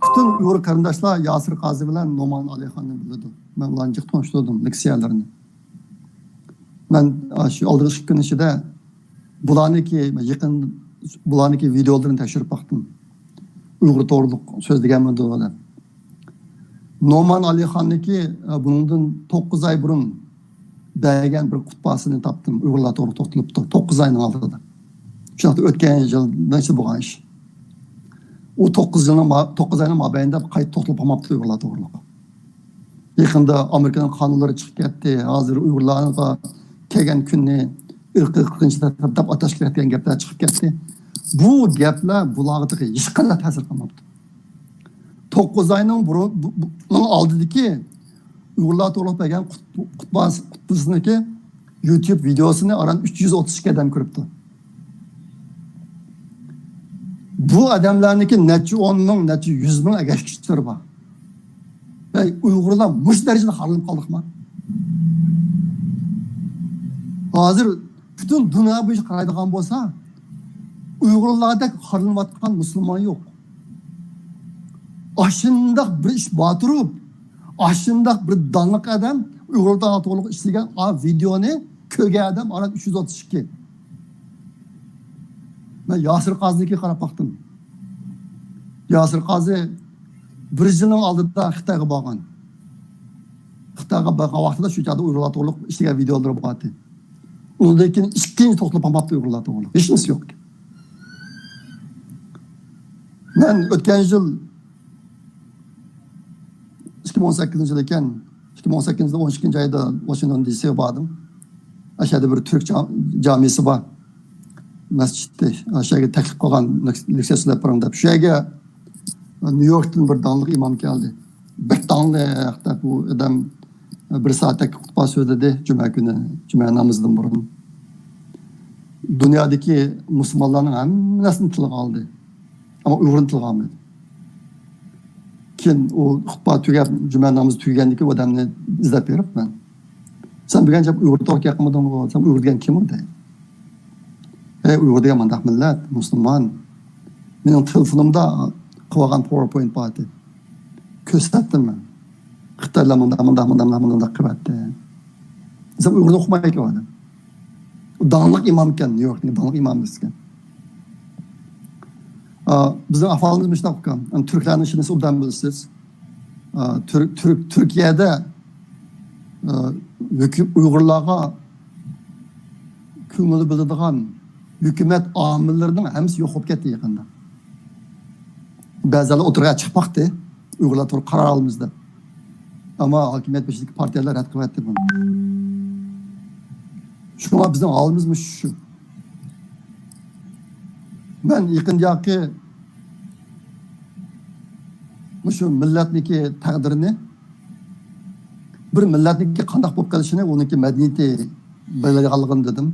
پۈتۈن ئۇيغۇر قېرىنداشلار ياسىر قازى بىلەن نومان ئالىخاننى بىلىدۇ. مەن ئۇلارنى جىق تونۇشتۇردۇم، لېكسىيەلىرىنى. مەن، ئا، شۇ ئالدىنقى ئىككى كۈن ئىچىدە بۇلارنىڭكى يېقىن، بۇلارنىڭكى ۋىدېئولىرىنى تەكشۈرۈپ باقتىم. ئۇيغۇر توغرۇلۇق سۆزلىگەنمىدۇ دەپ. نومان ئالىخاننىڭكى، ئا، بۇنىڭدىن توققۇز ئاي بۇرۇن بەرگەن بىر خۇتباسىنى تاپتىم. ئۇيغۇرلار توغرۇلۇق توختىلىپتۇ. توققۇز ئاينىڭ ئالدىدا. شۇ ۋاقىتتا ئۆتكەن يىل نەچچە بولغان ئىش. ئۇ توققۇز يىلنىڭ ما-، توققۇز ئاينىڭ مابەينىدە قايتا توختىلىپ قالماپتۇ ئۇيغۇرلار توغرۇلۇق. يېقىندا ئامېرىكىنىڭ قانۇنلىرى چىقىپ كەتتى. ھازىر ئۇيغۇرلارغا كەلگەن كۈننى ئىرقىي قىرغىنچىلىق دەپ ئاتاش كېرەك دېگەن گەپلەر چىقىپ كەتتى. بۇ گەپلەر بۇلارغا تېخى ھېچقانداق تەسىر قىلماپتۇ. توققۇز ئاينىڭ بۇرۇن، بۇ-، بۇنىڭ ئالدىدىكى ئۇيغۇرلار توغرۇلۇق بەرگەن خۇت-، خۇتبا-، خۇتبىسىنىڭكى يۇتۇب ۋىدېئوسىنى ئاران ئۈچ يۈز ئوتتۇز ئىككى ئادەم كۆرۈپتۇ. بۇ ئادەملەرنىڭكى نەچچە ئون مىڭ، نەچچە يۈز مىڭ ئەگەشكۈچىلىرى بار. ھەي، ئۇيغۇرلار مۇشۇ دەرىجىدە خارلىنىپ قالدۇقما؟ ھازىر پۈتۈن دۇنيا بويىچە قارايدىغان بولسا، ئۇيغۇرلاردەك خارلىنىۋاتقان مۇسۇلمان يوق. ئاشۇنداق بىر ئىش بار تۇرۇپ، ئاشۇنداق بىر داڭلىق ئادەم ئۇيغۇر داڭلىق توغرۇلۇق ئىشلىگەن ئا ۋىدېئونى كۆرگەن ئادەم ئاران ئۈچ يۈز ئوتتۇز ئىككى. مەن ياسىر قازىنىڭكىگە قاراپ باقتىم. ياسىر قازى بىر يىلنىڭ ئالدىدا خىتايغا بارغان. خىتايغا بارغان ۋاقتىدا شۇ چاغدا ئۇيغۇرلار توغرۇلۇق ئىشلىگەن ۋىدېئولىرى بار ئىدى. ئۇنىڭدىن كېيىن ئىككىنچى توختىلىپ قالماپتۇ ئۇيغۇرلار توغرۇلۇق. ھېچنېمىسى يوق. مەن ئۆتكەن يىل ئىككى مىڭ ئون سەككىزىنچى يىل ئىكەن، ئىككى مىڭ ئون سەككىزىنچى يىل ئون ئىككىنچى ئايدا ۋاشىنگتون دى سىغا باردىم. ئاشۇ يەردە بىر تۈرك جا-، جامىسى بار. مەسچىتى. ئاشۇ يەرگە تەكلىپ قىلغان، لېكسىيە سۆزلەپ بېرىڭ دەپ. شۇ يەرگە نيۇ يوركتىن بىر داڭلىق ئىمام كەلدى. بەك داڭلىق دەپ، ئۇ ئادەم بىر سائەتتەك خۇتبە سۆزلىدى جۈمە كۈنى، جۈمە نامىزىدىن بۇرۇن. دۇنيادىكى مۇسۇلمانلارنىڭ ھەممىسىنى تىلغا ئالدى. ئەمما ئۇيغۇرنى تىلغا ئالمىدى. كېيىن ئۇ خۇتبە تۈگەپ، جۈمە نامىزى تۈگىگەندىن كېيىن ئۇ ئادەمنى ئىزدەپ بېرىپ مەن، سەن بۈگۈن جەپ ئۇيغۇر توغرا گەپ قىلمىدىڭغۇ، سەن ئۇيغۇر دېگەن كىم ئۇ دەي. ھەي، ئۇيغۇر دېگەن مانداق مىللەت، مۇسۇلمان. مېنىڭ تېلېفونۇمدا قىلىۋالغان پاۋېرپوينت بار ئىدى. كۆرسەتتىم مەن. خىتايلار مۇنداق، مۇنداق، مۇنداق، مۇنداق، مۇنداق قىلىۋەتتى. دېسەم، ئۇيغۇرنى ئۇقمايدىكەن ئۇ ئادەم. داڭلىق ئىمام ئىكەن، نيۇ يوركتىكى داڭلىق ئىمام ئىكەن. ئا، بىزنىڭ ئەھۋالىمىز مۇشۇنداق ئۇكام. ئەنە تۈركلەرنىڭ ئىشىنى سىز ئوبدان بىلىسىز. ئا، تۈر-، تۈرك-، تۈركىيەدە، ئا، ھۆكۈ-، ئۇيغۇرلارغا كۆڭۈل بۆلىدىغان ھۆكۈمەت ئامىللىرىنىڭ ھەممىسى يوق بولۇپ كەتتى يېقىندا. بەزىلەر ئوتتۇرىغا چىقىپ باقتى، ئۇيغۇرلار توغرا قارار ئالىمىز دەپ. ئەمما ھاكىمىيەت بېشىدىكى پارتىيەلەر رەت قىلىۋەتتى بۇنى. شۇڭا بىزنىڭ ھالىمىز مۇشۇ. مەن يېقىندىكى مۇشۇ مىللەتنىڭكى تەقدىرىنى، بىر مىللەتنىڭكى قانداق بولۇپ قېلىشىنى ئۇنىڭكى مەدەنىيىتى بەلگىلەيدىغانلىقىنى دېدىم.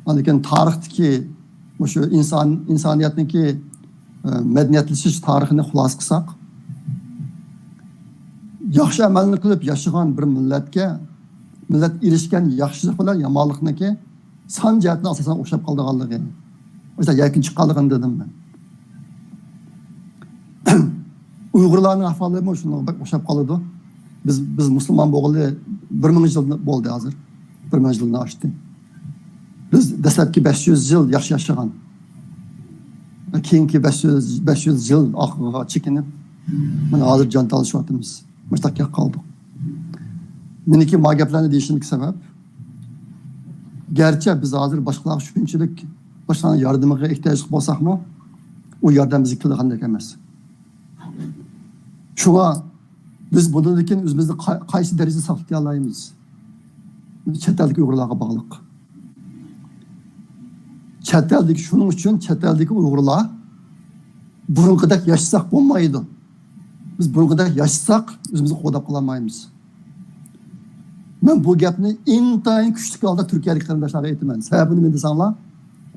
ئاندىن كېيىن تارىختىكى مۇشۇ ئىنسان، ئىنسانىيەتنىڭكى، ئە، مەدەنىيەتلىشىش تارىخىنى خۇلاسە قىلساق، ياخشى ئەمەلنى قىلىپ ياشىغان بىر مىللەتكە، مىللەت ئېرىشكەن ياخشىلىق بىلەن يامانلىقنىڭكى سان جەھەتتىن ئاساسەن ئوخشاپ قالىدىغانلىقى، ئۆزى يەكۈن چىققانلىقىنى دېدىم مەن. ئۇيغۇرلارنىڭ ئەھۋالىمۇ شۇنىڭغا بەك ئوخشاپ قالىدۇ. بىز، بىز مۇسۇلمان بولغىلى بىر مىڭ يىل بولدى ھازىر. بىر مىڭ يىلنى ئاشتى. بىز دەسلەپكى بەش يۈز يىل ياخشى ياشىغان. كېيىنكى بەش يۈز، بەش يۈز يىل ئاخىرىغا چېكىنىپ، مانا ھازىر جان تالىشىۋاتىمىز. مۇشۇنداق گەپ قالدۇق. مېنىڭكى ما گەپلەرنى دېيىشىمدىكى سەۋەب، گەرچە بىز ھازىر باشقىلارغا شۇنچىلىك، باشقىلارنىڭ ياردىمىغا ئېھتىياجلىق بولساقمۇ، ئۇ ياردەم بىزگە كېلىدىغاندەك ئەمەس. شۇڭا بىز بۇنىڭدىن كېيىن ئۆزىمىزنى قا-، قايسى دەرىجىدە ساقلىيالايمىز؟ چەت ئەلدىكى ئۇيغۇرلارغا باغلىق. چەت ئەلدىكى، شۇنىڭ ئۈچۈن چەت ئەلدىكى ئۇيغۇرلار بۇرۇنقىدەك ياشىساق بولمايدۇ. بىز بۇرۇنقىدەك ياشىساق، ئۆزىمىزنى قوغداپ قالالمايمىز. مەن بۇ گەپنى ئىنتايىن كۈچلۈك ھالدا تۈركىيەدىكى قېرىنداشلارغا ئېيتىمەن. سەۋەبىنى نېمە دېسەڭلار،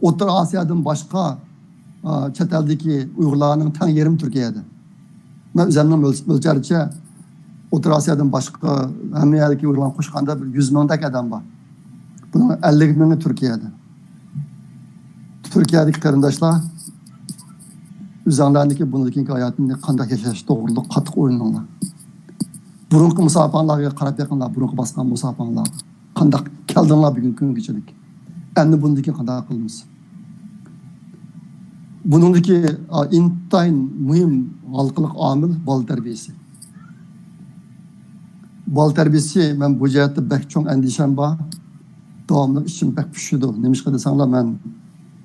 ئوتتۇرا ئاسىيادىن باشقا، ئا، چەت ئەلدىكى ئۇيغۇرلارنىڭ تەڭ يېرىمى تۈركىيەدە. مەن ئۆزۈمنىڭ مۆل-، مۆلچەرچە، ئوتتۇرا ئاسىيادىن باشقا ھەممە يەردىكى ئۇيغۇرلارنى قوشقاندا بىر يۈز مىڭدەك ئادەم بار. بۇنىڭ ئەللىك مىڭى تۈركىيەدە. تۈركىيەدىكى قېرىنداشلار، ئۆزۈڭلارنىڭكى بۇندىن كېيىنكى ھاياتىنى قانداق ياشاش توغرۇلۇق قاتتىق ئويلىنىڭلار. بۇرۇنقى مۇساپىڭلارغا قاراپ بېقىڭلار، بۇرۇنقى باسقان مۇساپىڭلارغا. قانداق كەلدىڭلار بۈگۈنكى كۈنگىچىلىك؟ ئەمدى بۇندىن كېيىن قانداق قىلىمىز؟ بۇنىڭدىكى، ئا، ئىنتايىن مۇھىم ھالقىلىق ئامىل بالا تەربىيەسى. بالا تەربىيەسى، مەن بۇ جەھەتتە بەك چوڭ ئەندىشەم بار. داۋاملىق ئىچىم بەك پۇشىدۇ. نېمىشقا دېسەڭلار، مەن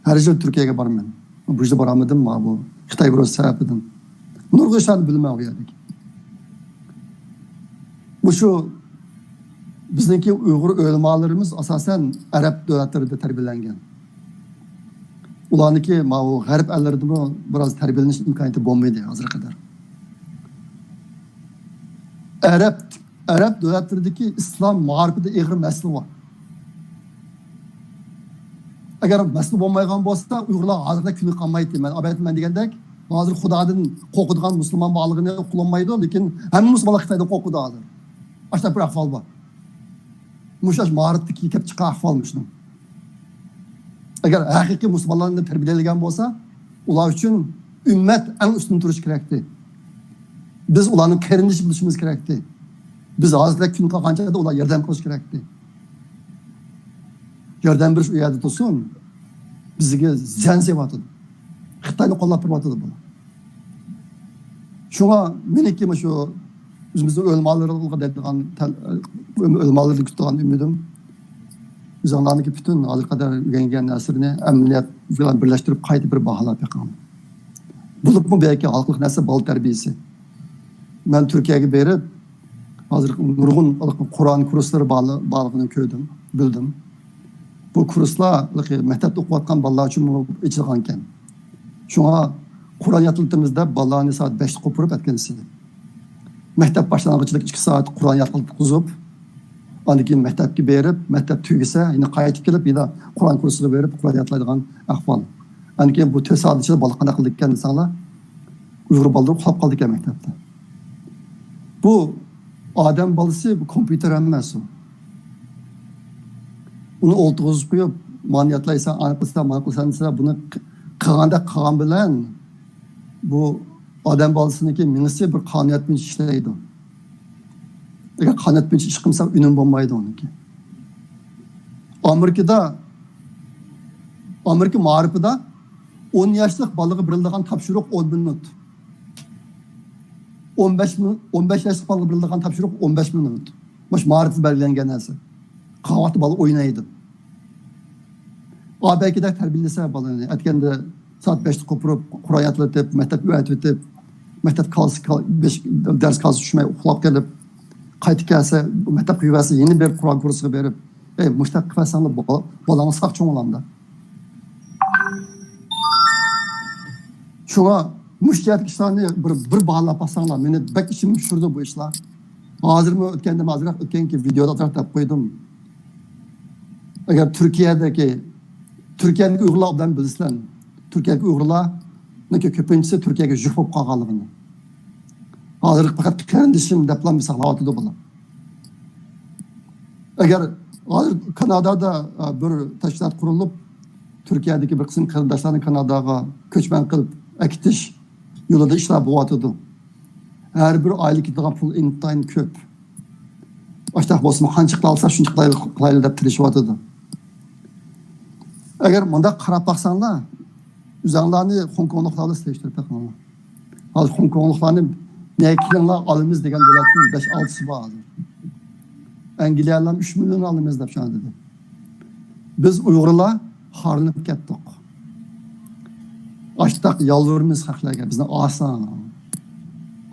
ھەر يىل تۈركىيەگە بارىمەن. بۇ يىل بارالمىدىم، مانا بۇ خىتاي ۋىرۇسى سەۋەبىدىن. نۇرغۇن ئىشلارنى بىلىمەن ئۇ يەردىكى. مۇشۇ بىزنىڭكى ئۇيغۇر ئۆلىمالىرىمىز ئاساسەن ئەرەب دۆلەتلىرىدە تەربىيەلەنگەن. ئۇلارنىڭكى ماۋۇ غەرب ئەللىرىدىمۇ بىراز تەربىيەلىنىش ئىمكانىيىتى بولمىدى ھازىرغا قەدەر. ئەرەب، ئەرەب دۆلەتلىرىدىكى ئىسلام مائارىپىدا ئېغىر مەسىلە بار. ئەگەر مەسىلە بولمايدىغان بولسا، ئۇيغۇرلار ھازىردا كۈنى قالمايتتى. مەن ئەلۋەتتە مەن دېگەندەك، ھازىر خۇدادىن قورقىدىغان مۇسۇلمان بارلىقىنى ئۇقۇلمايدۇ، لېكىن ھەممە مۇسۇلمانلار خىتايدىن قورقىدۇ ھازىر. ئاشۇنداق بىر ئەھۋال بار. مۇشۇ مائارىپتىكى كەپ چىققان ئەھۋال مۇشۇنىڭ. ئەگەر ھەقىقىي مۇسۇلمانلارنى تەربىيەلىگەن بولسا، ئۇلار ئۈچۈن ئۈممەت ئەڭ ئۈستۈن تۇرۇشى كېرەكتى. بىز ئۇلارنىڭ قېرىندىشى بولۇشىمىز كېرەكتى. بىز ھازىردەك كۈن قالغان چاغدا ئۇلار ياردەم قىلىشى كېرەكتى. ياردەم بېرىش ئۇ يەردە تۇرسۇن. بىزگە زىيان سېلىۋاتىدۇ. خىتاينى قوللاپ بېرىۋاتىدۇ بۇلار. شۇڭا مېنىڭكى مۇشۇ ئۆزىمىزنىڭ ئۆلىمالىرىغا دەيدىغان تەل-، ئۆلىمالىرىدىن كۈتىدىغان ئۈمىدىم، ئۆزۈڭلارنىڭكى پۈتۈن ھازىرغا قەدەر ئۆگەنگەن نەرسىلىرىنى ئەمەلىيەت بىلەن بىرلەشتۈرۈپ قايتا بىر باھالاپ بېقىڭ. بولۇپمۇ بەلكى ھالقىلىق نەرسە بالا تەربىيەسى. مەن تۈركىيەگە بېرىپ، ھازىر نۇرغۇن قۇرئان كۇرسلىرى بارلى-، بارلىقىنى كۆردۈم، بىلدىم. بۇ كۇرسلار مەكتەپتە ئوقۇۋاتقان بالىلار ئۈچۈنمۇ ئېچىلغانىكەن. شۇڭا قۇرئان ياتلىتىمىز دەپ بالىلارنى سائەت بەشتە قوپۇرۇپ ئەتكەنسى. مەكتەپ باشلانغۇچىلىق ئىككى سائەت قۇرئان ياتلىتقۇزۇپ، ئاندىن كېيىن مەكتەپكە بېرىپ، مەكتەپ تۈگىسە، يەنە قايتىپ كېلىپ، يەنە قۇرئان كۇرسىغا بېرىپ، قۇرئان ياتلايدىغان ئەھۋال. ئاندىن كېيىن بۇ تۆت سائەت ئىچىدە بالا قانداق قىلىدىكەن دېسەڭلار، ئۇيغۇر بالىلىرى ئۇخلاپ قالىدىكەن مەكتەپتە. بۇ ئادەم بالىسى بۇ كومپيۇتېر ئەمەس ئۇ. ئۇنى ئولتۇرغۇزۇپ قويۇپ، مانا ياتلايسەن، ئانا قىلسا، مانا قىلسەن دېسە، بۇنى ق-، قىلغاندەك قىلغان بىلەن بۇ ئادەم بالىسىنىڭكى مېڭىسى بىر قانۇنىيەت بويىچە ئىشلەيدۇ. ئەگەر قانۇنىيەت بويىچە ئىش قىلمىسا، ئۈنۈم بولمايدۇ ئۇنىڭكى. ئامېرىكىدا، ئامېرىكا مائارىپىدا ئون ياشلىق بالىغا بېرىلىدىغان تاپشۇرۇق ئون مىنۇت. ئون بەش مىنۇت، ئون بەش ياشلىق بالىغا بېرىلىدىغان تاپشۇرۇق ئون بەش مىنۇت. مۇشۇ مائارىپتا بەلگىلەنگەن نەرسە. قالغان ۋاقىتتا بالا ئوينايدۇ. ئابەكىدەك تەربىيەلىسە بالىنى، ئەتكەندە سائەت بەشتە قوپۇرۇپ، قۇرئان ياتلىتىپ، مەكتەپكە ئەۋەتىۋېتىپ، مەكتەپ كالىسى، كال-، بېشى، دەرس كالىسى چۈشمەي ئۇخلاپ قېلىپ، قايتىپ كەلسە، مەكتەپكە يۈرۈۋەرسە، يەنە بېرىپ قۇرئان كۇرسىغا بېرىپ، ئەي، مۇشۇنداق قىلىۋەرسەڭلار، بالا-، بالاڭلار ساق چوڭ بولامدا. شۇڭا مۇشۇ جەھەتتىكى ئىشلارنى بىر، بىر باھالاپ باقساڭلار، مېنى بەك ئىچىمنى پۇشۇردى بۇ ئىشلار. ھازىرمۇ ئۆتكەندە، ئازراق ئۆتكەنكى ۋىدېودا ئازراق دەپ قويدۇم. ئەگەر تۈركىيەدىكى، تۈركىيەدىكى ئۇيغۇرلار ئوبدان بىلىسىلەر، تۈركىيەدىكى ئۇيغۇرلارنىڭكى كۆپىنچىسى تۈركىيەگە يۈك بولۇپ قالغانلىقىنى. ھازىر پەقەت قېرىندىشىم دەپلا ساقلاۋاتىدۇ بۇلار. ئەگەر ھازىر كانادادا، ئە، بىر تەشكىلات قۇرۇلۇپ، تۈركىيەدىكى بىر قىسىم قېرىنداشلارنى كاناداغا كۆچمەن قىلىپ ئەكېتىش يولىدا ئىشلار بولۇۋاتىدۇ. ھەر بىر ئائىلىگە كېتىدىغان پۇل ئىنتايىن كۆپ. ئاشتاق بولسىمۇ، قانچە قىلالىسا، شۇنچە قىلايلى، قىلايلى دەپ تىرىشىۋاتىدۇ. ئەگەر مۇنداق قاراپ باقساڭلار، ئۆزۈڭلارنى خوڭكوڭلۇقلار بىلەن سېلىشتۇرۇپ بېقىڭلار. ھازىر خوڭكوڭلۇقلارنى نەگە كېلىڭلار، ئالىمىز دېگەن دۆلەتنىڭ بەش-ئالتىسى بار ھازىر. ئەنگلىيەلەر ئۈچ مىليون ئالىمىز دەپ شۇنداق دېدى. بىز ئۇيغۇرلار خارلىنىپ كەتتۇق. ئاشتاق يالۋۇرىمىز خەقلەرگە، بىزنى ئالساڭ،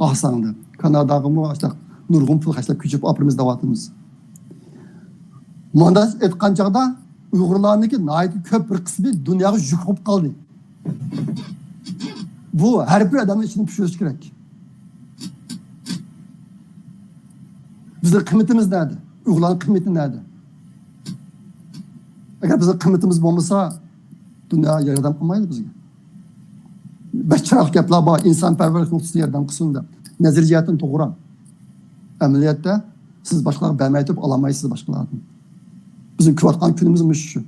ئالساڭ دەپ. كاناداغىمۇ ئاشتاق نۇرغۇن پۇل خەجلەپ كۆچۈپ ئاپىرىمىز دەۋاتىمىز. مۇنداق ئېيتقان چاغدا ئۇيغۇرلارنىڭكى ناھايىتى كۆپ بىر قىسمى دۇنياغا يۈك بولۇپ قالدى. بۇ ھەر بىر ئادەمنىڭ ئىچىدىن پۈشۈرۈش كېرەك. بىزنىڭ قىممىتىمىز نەدە؟ ئۇيغۇرلارنىڭ قىممىتى نەدە؟ ئەگەر بىزنىڭ قىممىتىمىز بولمىسا، دۇنيا ياردەم قىلمايدۇ بىزگە. بەك چىرايلىق گەپلەر بار، ئىنسانپەرۋەرلىك نۇقتىسىدىن ياردەم قىلسۇن دەپ. نەزەرىيەتتىن توغرا. ئەمەلىيەتتە سىز باشقىلارغا بەرمەي تۇرۇپ ئالالمايسىز باشقىلاردىن. بىزنىڭ كۆرۈۋاتقان كۈنىمىز مۇشۇ.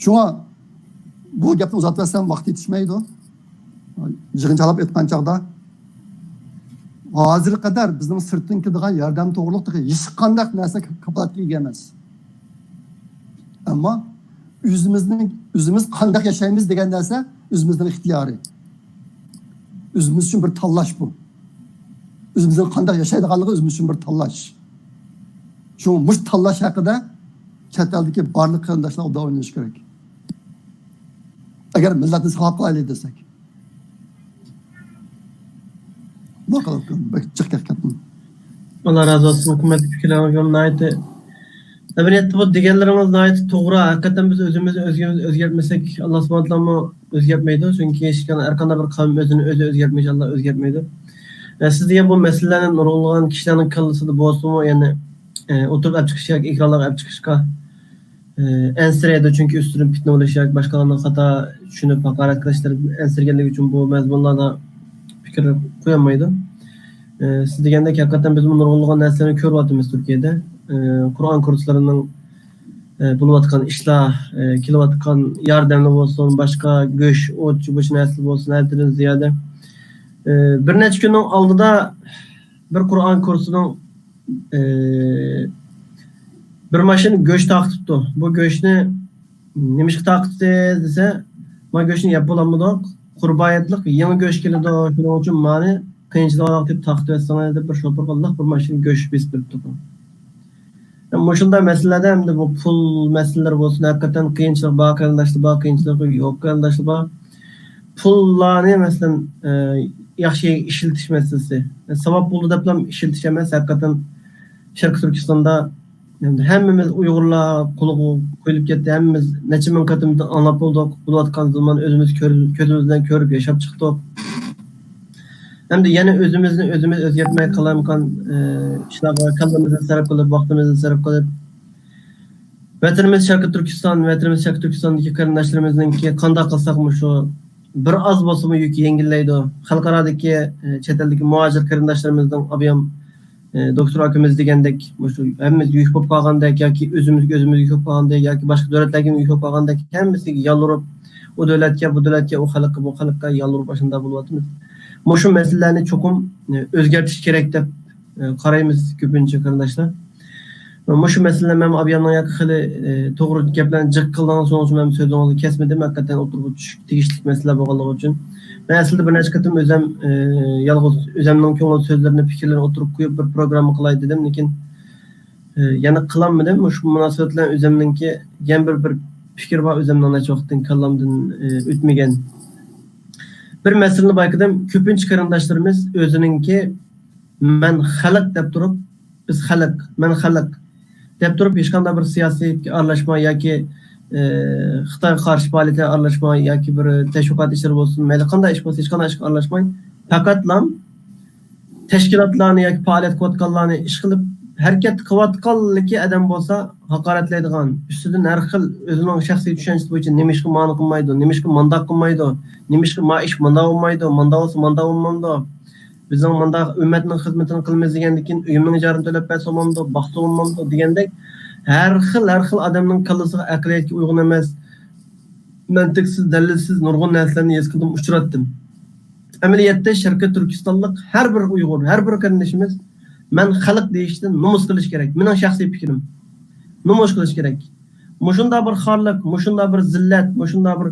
شۇڭا بۇ گەپنى ئۇزارتىۋەتسەم ۋاقىت يېتىشمەيدۇ. يىغىنچاقلاپ ئېيتقان چاغدا، ھازىرغا قەدەر بىزنىڭ سىرتتىن كېلىدىغان ياردەم توغرۇلۇق تېخى ھېچقانداق نەرسە كاپالەتكە ئىگە ئەمەس. ئەمما ئۆزىمىزنىڭ، ئۆزىمىز قانداق ياشايمىز دېگەن نەرسە ئۆزىمىزنىڭ ئىختىيارى. ئۆزىمىز ئۈچۈن بىر تاللاش بۇ. ئۆزىمىزنىڭ قانداق ياشايدىغانلىقى ئۆزىمىز ئۈچۈن بىر تاللاش. شۇڭا مۇشۇ تاللاش ھەققىدە چەت ئەلدىكى بارلىق قېرىنداشلار ئوبدان ئويلىنىشى كېرەك. ئەگەر مىللەتنى ساقلاپ قالايلى دېسەك. ماقالە بەك جىق گەپ كەتتىم. ئاللا رازى بولسۇن، قىممەتلىك پىكىرلىرىڭىز ناھايىتى، ئەمەلىيەتتە بۇ دېگەنلىرىڭىز ناھايىتى توغرا. ھەقىقەتەن بىز ئۆزىمىزنى ئۆزگىمىز ئۆزگەرتمىسەك، ئاللا سۇبھانەھۇ ۋە تائالامۇ ئۆزگەرتمەيدۇ. چۈنكى ھېچقانداق، ھەرقانداق بىر قەۋم ئۆزىنى ئۆزى ئۆزگەرتمىسە، ئاللا ئۆزگەرتمەيدۇ. ئە، سىز دېگەن بۇ مەسىلىلەرنى نۇرغۇنلىغان كىشىلەرنىڭ كاللىسىدا بولسىمۇ، يەنى، ئە، ئوتتۇرىغا ئەپ چىقىش ياكى ئېكرانلارغا ئەپ چىقىشقا ئەنسىرەيدۇ، چۈنكى ئۈستىدىن پىتنە بولۇش ياكى باشقىلارنىڭ خاتا چۈشىنىپ، ھاقارەت قىلىشلىرى ئەنسىرىگەنلىكى ئۈچۈن بۇ مەزمۇنلاردا پىكىر قويالمايدۇ. ئە، سىز دېگەندەك، ھەقىقەتەن بىزمۇ نۇرغۇنلىغان نەرسىلەرنى كۆرۈۋاتىمىز تۈركىيەدە. ئە، قۇرئان كۇرسلىرىنىڭ، ئە، بولۇۋاتقان ئىشلار، ئە، كېلىۋاتقان ياردەملەر بولسۇن، باشقا گۆش، ئوچ، بۇچ نەرسىلەر بولسۇن، ھەددىدىن زىيادە. ئە، بىر نەچچە كۈننىڭ ئالدىدا بىر قۇرئان كۇرسىنىڭ ئى، بىر ماشىنا گۆش تارقىتىپتۇ. بۇ گۆشنى نېمىشقا تارقىتتى دېسە، ما گۆشنى يەپ بولالمىدۇق. قۇربان ھېيتلىق يېڭى گۆش كېلىدۇ، شۇنىڭ ئۈچۈن مانى قىيىنچىلىق دەپ تارقىتىۋەتسىڭىز دەپ بىر شوپۇرغا لىق بىر ماشىنا گۆش بېسىپ بېرىپتۇ. مۇشۇنداق مەسىلىلەردە ئەمدى بۇ پۇل مەسىلىلىرى بولسۇن، ھەقىقەتەن قىيىنچىلىق بار قېرىنداشلار بار، قىيىنچىلىقى يوق قېرىنداشلار بار. پۇللارنى، مەسىلەن، ئە، ياخشى ئىشلىتىش مەسىلىسى. ساۋاب بولدى دەپلا ئىشلىتىش ئەمەس، ھەقىقەتەن شەرقىي تۈركىستاندا ھەممىمىز ئۇيغۇرلار قولغا قويۇلۇپ كەتتى، ھەممىمىز نەچچە مىڭ قېتىم ئاڭلاپ بولدۇق، بولۇۋاتقان زۇلۇملارنى ئۆزىمىز كۆر-، كۆزىمىز بىلەن كۆرۈپ ياشاپ چىقتۇق. ئەمدى يەنە ئۆزىمىزنى ئۆزىمىز ئۆزگەرتمەي قالايمىقان، ئە، ئىشلارغا كاللىمىزنى سەرپ قىلىپ، ۋاقتىمىزنى سەرپ قىلىپ، ۋەتىنىمىز شەرقىي تۈركىستان، ۋەتىنىمىز شەرقىي تۈركىستاندىكى قېرىنداشلىرىمىزنىڭكى قانداق قىلساق مۇشۇ بىر ئاز بولسىمۇ يۈكى يەڭگىللەيدۇ. خەلقئارادىكى، ئە، چەت ئەلدىكى مۇھاجىر قېرىنداشلىرىمىزنىڭ ئابىيام، ئە، دوكتور ئاكىمىز دېگەندەك، مۇشۇ ھەممىمىز يۈك بولۇپ قالغاندەك ياكى ئۆزىمىزگە ئۆزىمىز يۈك بولۇپ قالغاندەك ياكى باشقا دۆلەتلەرگە يۈك بولۇپ قالغاندەك ھەممىسىگە يالۋۇرۇپ، ئۇ دۆلەتكە، بۇ دۆلەتكە، ئۇ خەلققە، بۇ خەلققە يالۋۇرۇپ ئاشۇنداق بولۇۋاتىمىز. مۇشۇ مەسىلىلەرنى چوقۇم، ئە، ئۆزگەرتىش كېرەك دەپ، ئە، قارايمىز كۆپىنچە قېرىنداشلار. مۇشۇ مەسىلىدە مەن ئابىيامنىڭ ياكى خېلى، ئى، توغرا گەپلەرنى جىق قىلدىڭىز، شۇنىڭ ئۈچۈن مەن سۆزىڭىزنى كەسمىدىم. ھەقىقەتەن ئوتتۇرىغا چۈشۈش تېگىشلىك مەسىلە بولغانلىقى ئۈچۈن. مەن ئەسلىدە بىر نەچچە قېتىم ئۆزەم، ئى، يالغۇز ئۆزەمنىڭ كۆڭۈل سۆزلىرىنى، پىكىرلىرىنى ئوتتۇرىغا قويۇپ، بىر پروگرامما قىلاي دېدىم، لېكىن، ئى، يەنە قىلالمىدىم. مۇشۇ مۇناسىۋەت بىلەن ئۆزەمنىڭكى يەنە بىر، بىر پىكىر بار، ئۆزەمنىڭ نەچچە ۋاقىتتىن كاللامدىن، ئى، ئۆتمىگەن. بىر مەسىلىنى بايقىدىم، كۆپىنچە قېرىنداشلىرىمىز ئۆزىنىڭكى مەن خەلق دەپ تۇرۇپ، بىز خەلق، مەن خەلق دەپ تۇرۇپ، ھېچقانداق بىر سىياسىيەتكە ئارىلاشماي ياكى، ئى، خىتايغا قارشى پائالىيەتكە ئارىلاشماي ياكى بىر تەشۋىقات ئىشلىرى بولسۇن، مەيلى قانداق ئىش بولسا، ھېچقانداق ئىشقا ئارىلاشماي، پەقەتلا تەشكىلاتلارنى ياكى پائالىيەت قىلىۋاتقانلارنى ئىشقىلىپ، ھەرىكەت قىلىۋاتقانلىكى ئادەم بولسا ھاقارەتلەيدىغان، ئۈستىدىن ھەر خىل ئۆزىنىڭ شەخسىي چۈشەنچىسى بويىچە نېمىشقا مانى قىلمايدۇ، نېمىشقا مانداق قىلمايدۇ، نېمىشقا ما ئىش مانداق بولمايدۇ، مانداق بولسا مانداق بولمامدۇ؟ بىزنىڭ مۇنداق ئۈممەتنىڭ خىزمىتىنى قىلىمىز دېگەندىن كېيىن ئۆيۈمنىڭ ئىجارىنى تۆلەپ بەرسە بولمامدۇ، باقسا بولمامدۇ دېگەندەك ھەر خىل، ھەر خىل ئادەمنىڭ كاللىسىغا، ئەقلىيەتكە ئۇيغۇن ئەمەس، مەنتىقسىز، دەلىلسىز نۇرغۇن نەرسىلەرنى ھېس قىلدىم، ئۇچراتتىم. ئەمەلىيەتتە شەرقىي تۈركىستانلىق ھەر بىر ئۇيغۇر، ھەر بىر قېرىندىشىمىز مەن خەلق دېيىشتىن نومۇس قىلىش كېرەك. مېنىڭ شەخسىي پىكرىم. نومۇس قىلىش كېرەك. مۇشۇنداق بىر خارلىق، مۇشۇنداق بىر زىللەت، مۇشۇنداق بىر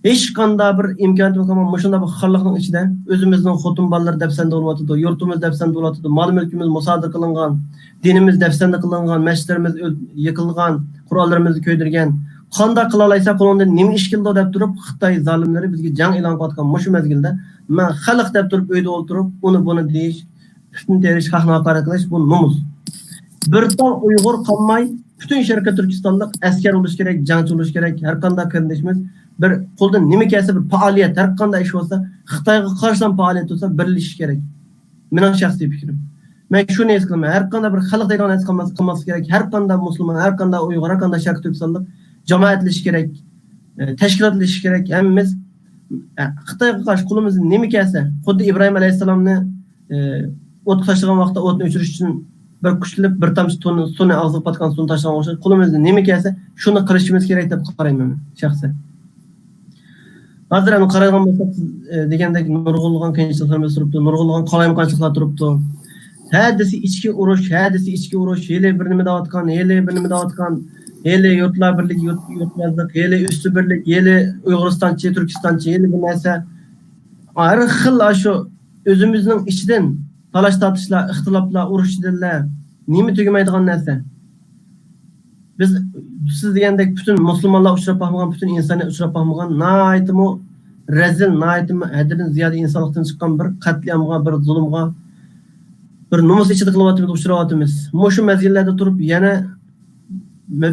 ھېچقانداق بىر ئىمكانىيىتى بولمىغان مۇشۇنداق بىر خارلىقنىڭ ئىچىدە ئۆزىمىزنىڭ خوتۇن بالىلىرى دەپسەندە بولۇۋاتىدۇ، يۇرتىمىز دەپسەندە بولۇۋاتىدۇ، مال مۈلكىمىز مۇسادىرە قىلىنغان، دىنىمىز دەپسەندە قىلىنغان، مەسچىتلىرىمىز ئۆل-، يىقىلغان، قورئانلىرىمىزنى كۆيدۈرگەن. قانداق قىلالايساق، قولۇڭدىن نېمە ئىش كېلىدۇ دەپ تۇرۇپ، خىتاي زالىملىرى بىزگە جەڭ ئېلان قىلىۋاتقان مۇشۇ مەزگىلدە مەن خەلق دەپ تۇرۇپ ئۆيدە ئولتۇرۇپ، ئۇنى بۇنى دېيىش، پۇتنى تېرىش، خەقنى ھاقارەت قىلىش، بۇ نومۇس. بىر تال ئۇيغۇر قالماي، پۈتۈن شەرقىي تۈركىستانلىق ئەسكەر بولۇش كېرەك، جەڭچى بولۇش كېرەك. ھەر قانداق قېرىندىشىمىز بىر قولدىن نېمە كەلسە، بىر پائالىيەت، ھەر قانداق ئىش بولسا، خىتايغا قارشىلا پائالىيەت بولسا، بىرلىشىش كېرەك. مېنىڭ شەخسىي پىكرىم. مەن شۇنى ھېس قىلىمەن. ھەر قانداق بىر خەلق دەيدىغان نەرسە قالماس-، قالماسلىقى كېرەك. ھەر قانداق مۇسۇلمان، ھەر قانداق ئۇيغۇر، ھەر قانداق شەرقىي تۈركىستانلىق جامائەتلىشىش كېرەك، ئە، تەشكىلاتلىشىش كېرەك. ھەممىمىز، ئە، خىتايغا قارشى قولىمىزدىن نېمە كەلسە، خۇددى ئىبراھىم ئەلەيھىسسالامنى، ئە، ئوتقا تاشلىغان ۋاقىتتا ئوتنى ئۆچۈرۈش ئۈچۈن بىر كۈچلىنىپ، بىر تامچە تون-، سۇنى ئاغزىغا پاتقان سۇنى تاشلىغان ئوخشاش، قولىمىزدىن نېمە كەلسە، شۇنى قىلىشىمىز كېرەك دەپ قارايمەن مەن شەخسەن. ھازىر ئەمدى قارايدىغان بولساق، سىز، ئە، دېگەندەك نۇرغۇنلىغان قىيىنچىلىقلىرىمىز تۇرۇپتۇ، نۇرغۇنلىغان قالايمىقانچىلىقلار تۇرۇپتۇ. ھە دېسە ئىچكى ئۇرۇش، ھە دېسە ئىچكى ئۇرۇش، ھېلى بىر نېمە دەۋاتقان، ھېلى بىر نېمە دەۋاتقان، ھېلى يۇرتلار بىرلىكى، يۇرت، يۇرتۋازلىق، ھېلى ئۈستى بىرلىك، ھېلى ئۇيغۇرىستانچى، تۈركىستانچى، ھېلى بىر نەرسە. ھەر خىل ئاشۇ ئۆزىمىزنىڭ ئىچىدىن تالاش-تارتىشلار، ئىختىلاپلار، ئۇرۇش-جېدەللەر، نېمە تۈگىمەيدىغان نەرسە. بىز، سىز دېگەندەك پۈتۈن مۇسۇلمانلار ئۇچراپ باقمىغان، پۈتۈن ئىنسانىيەت ئۇچراپ باقمىغان ناھايىتىمۇ رەزىل، ناھايىتىمۇ ھەددىدىن زىيادە ئىنسانلىقتىن چىققان بىر قەتلىئامغا، بىر زۇلۇمغا، بىر نومۇس ئىچىدە قېلىۋاتىمىز، ئۇچراۋاتىمىز. مۇشۇ مەزگىللەردە تۇرۇپ يەنە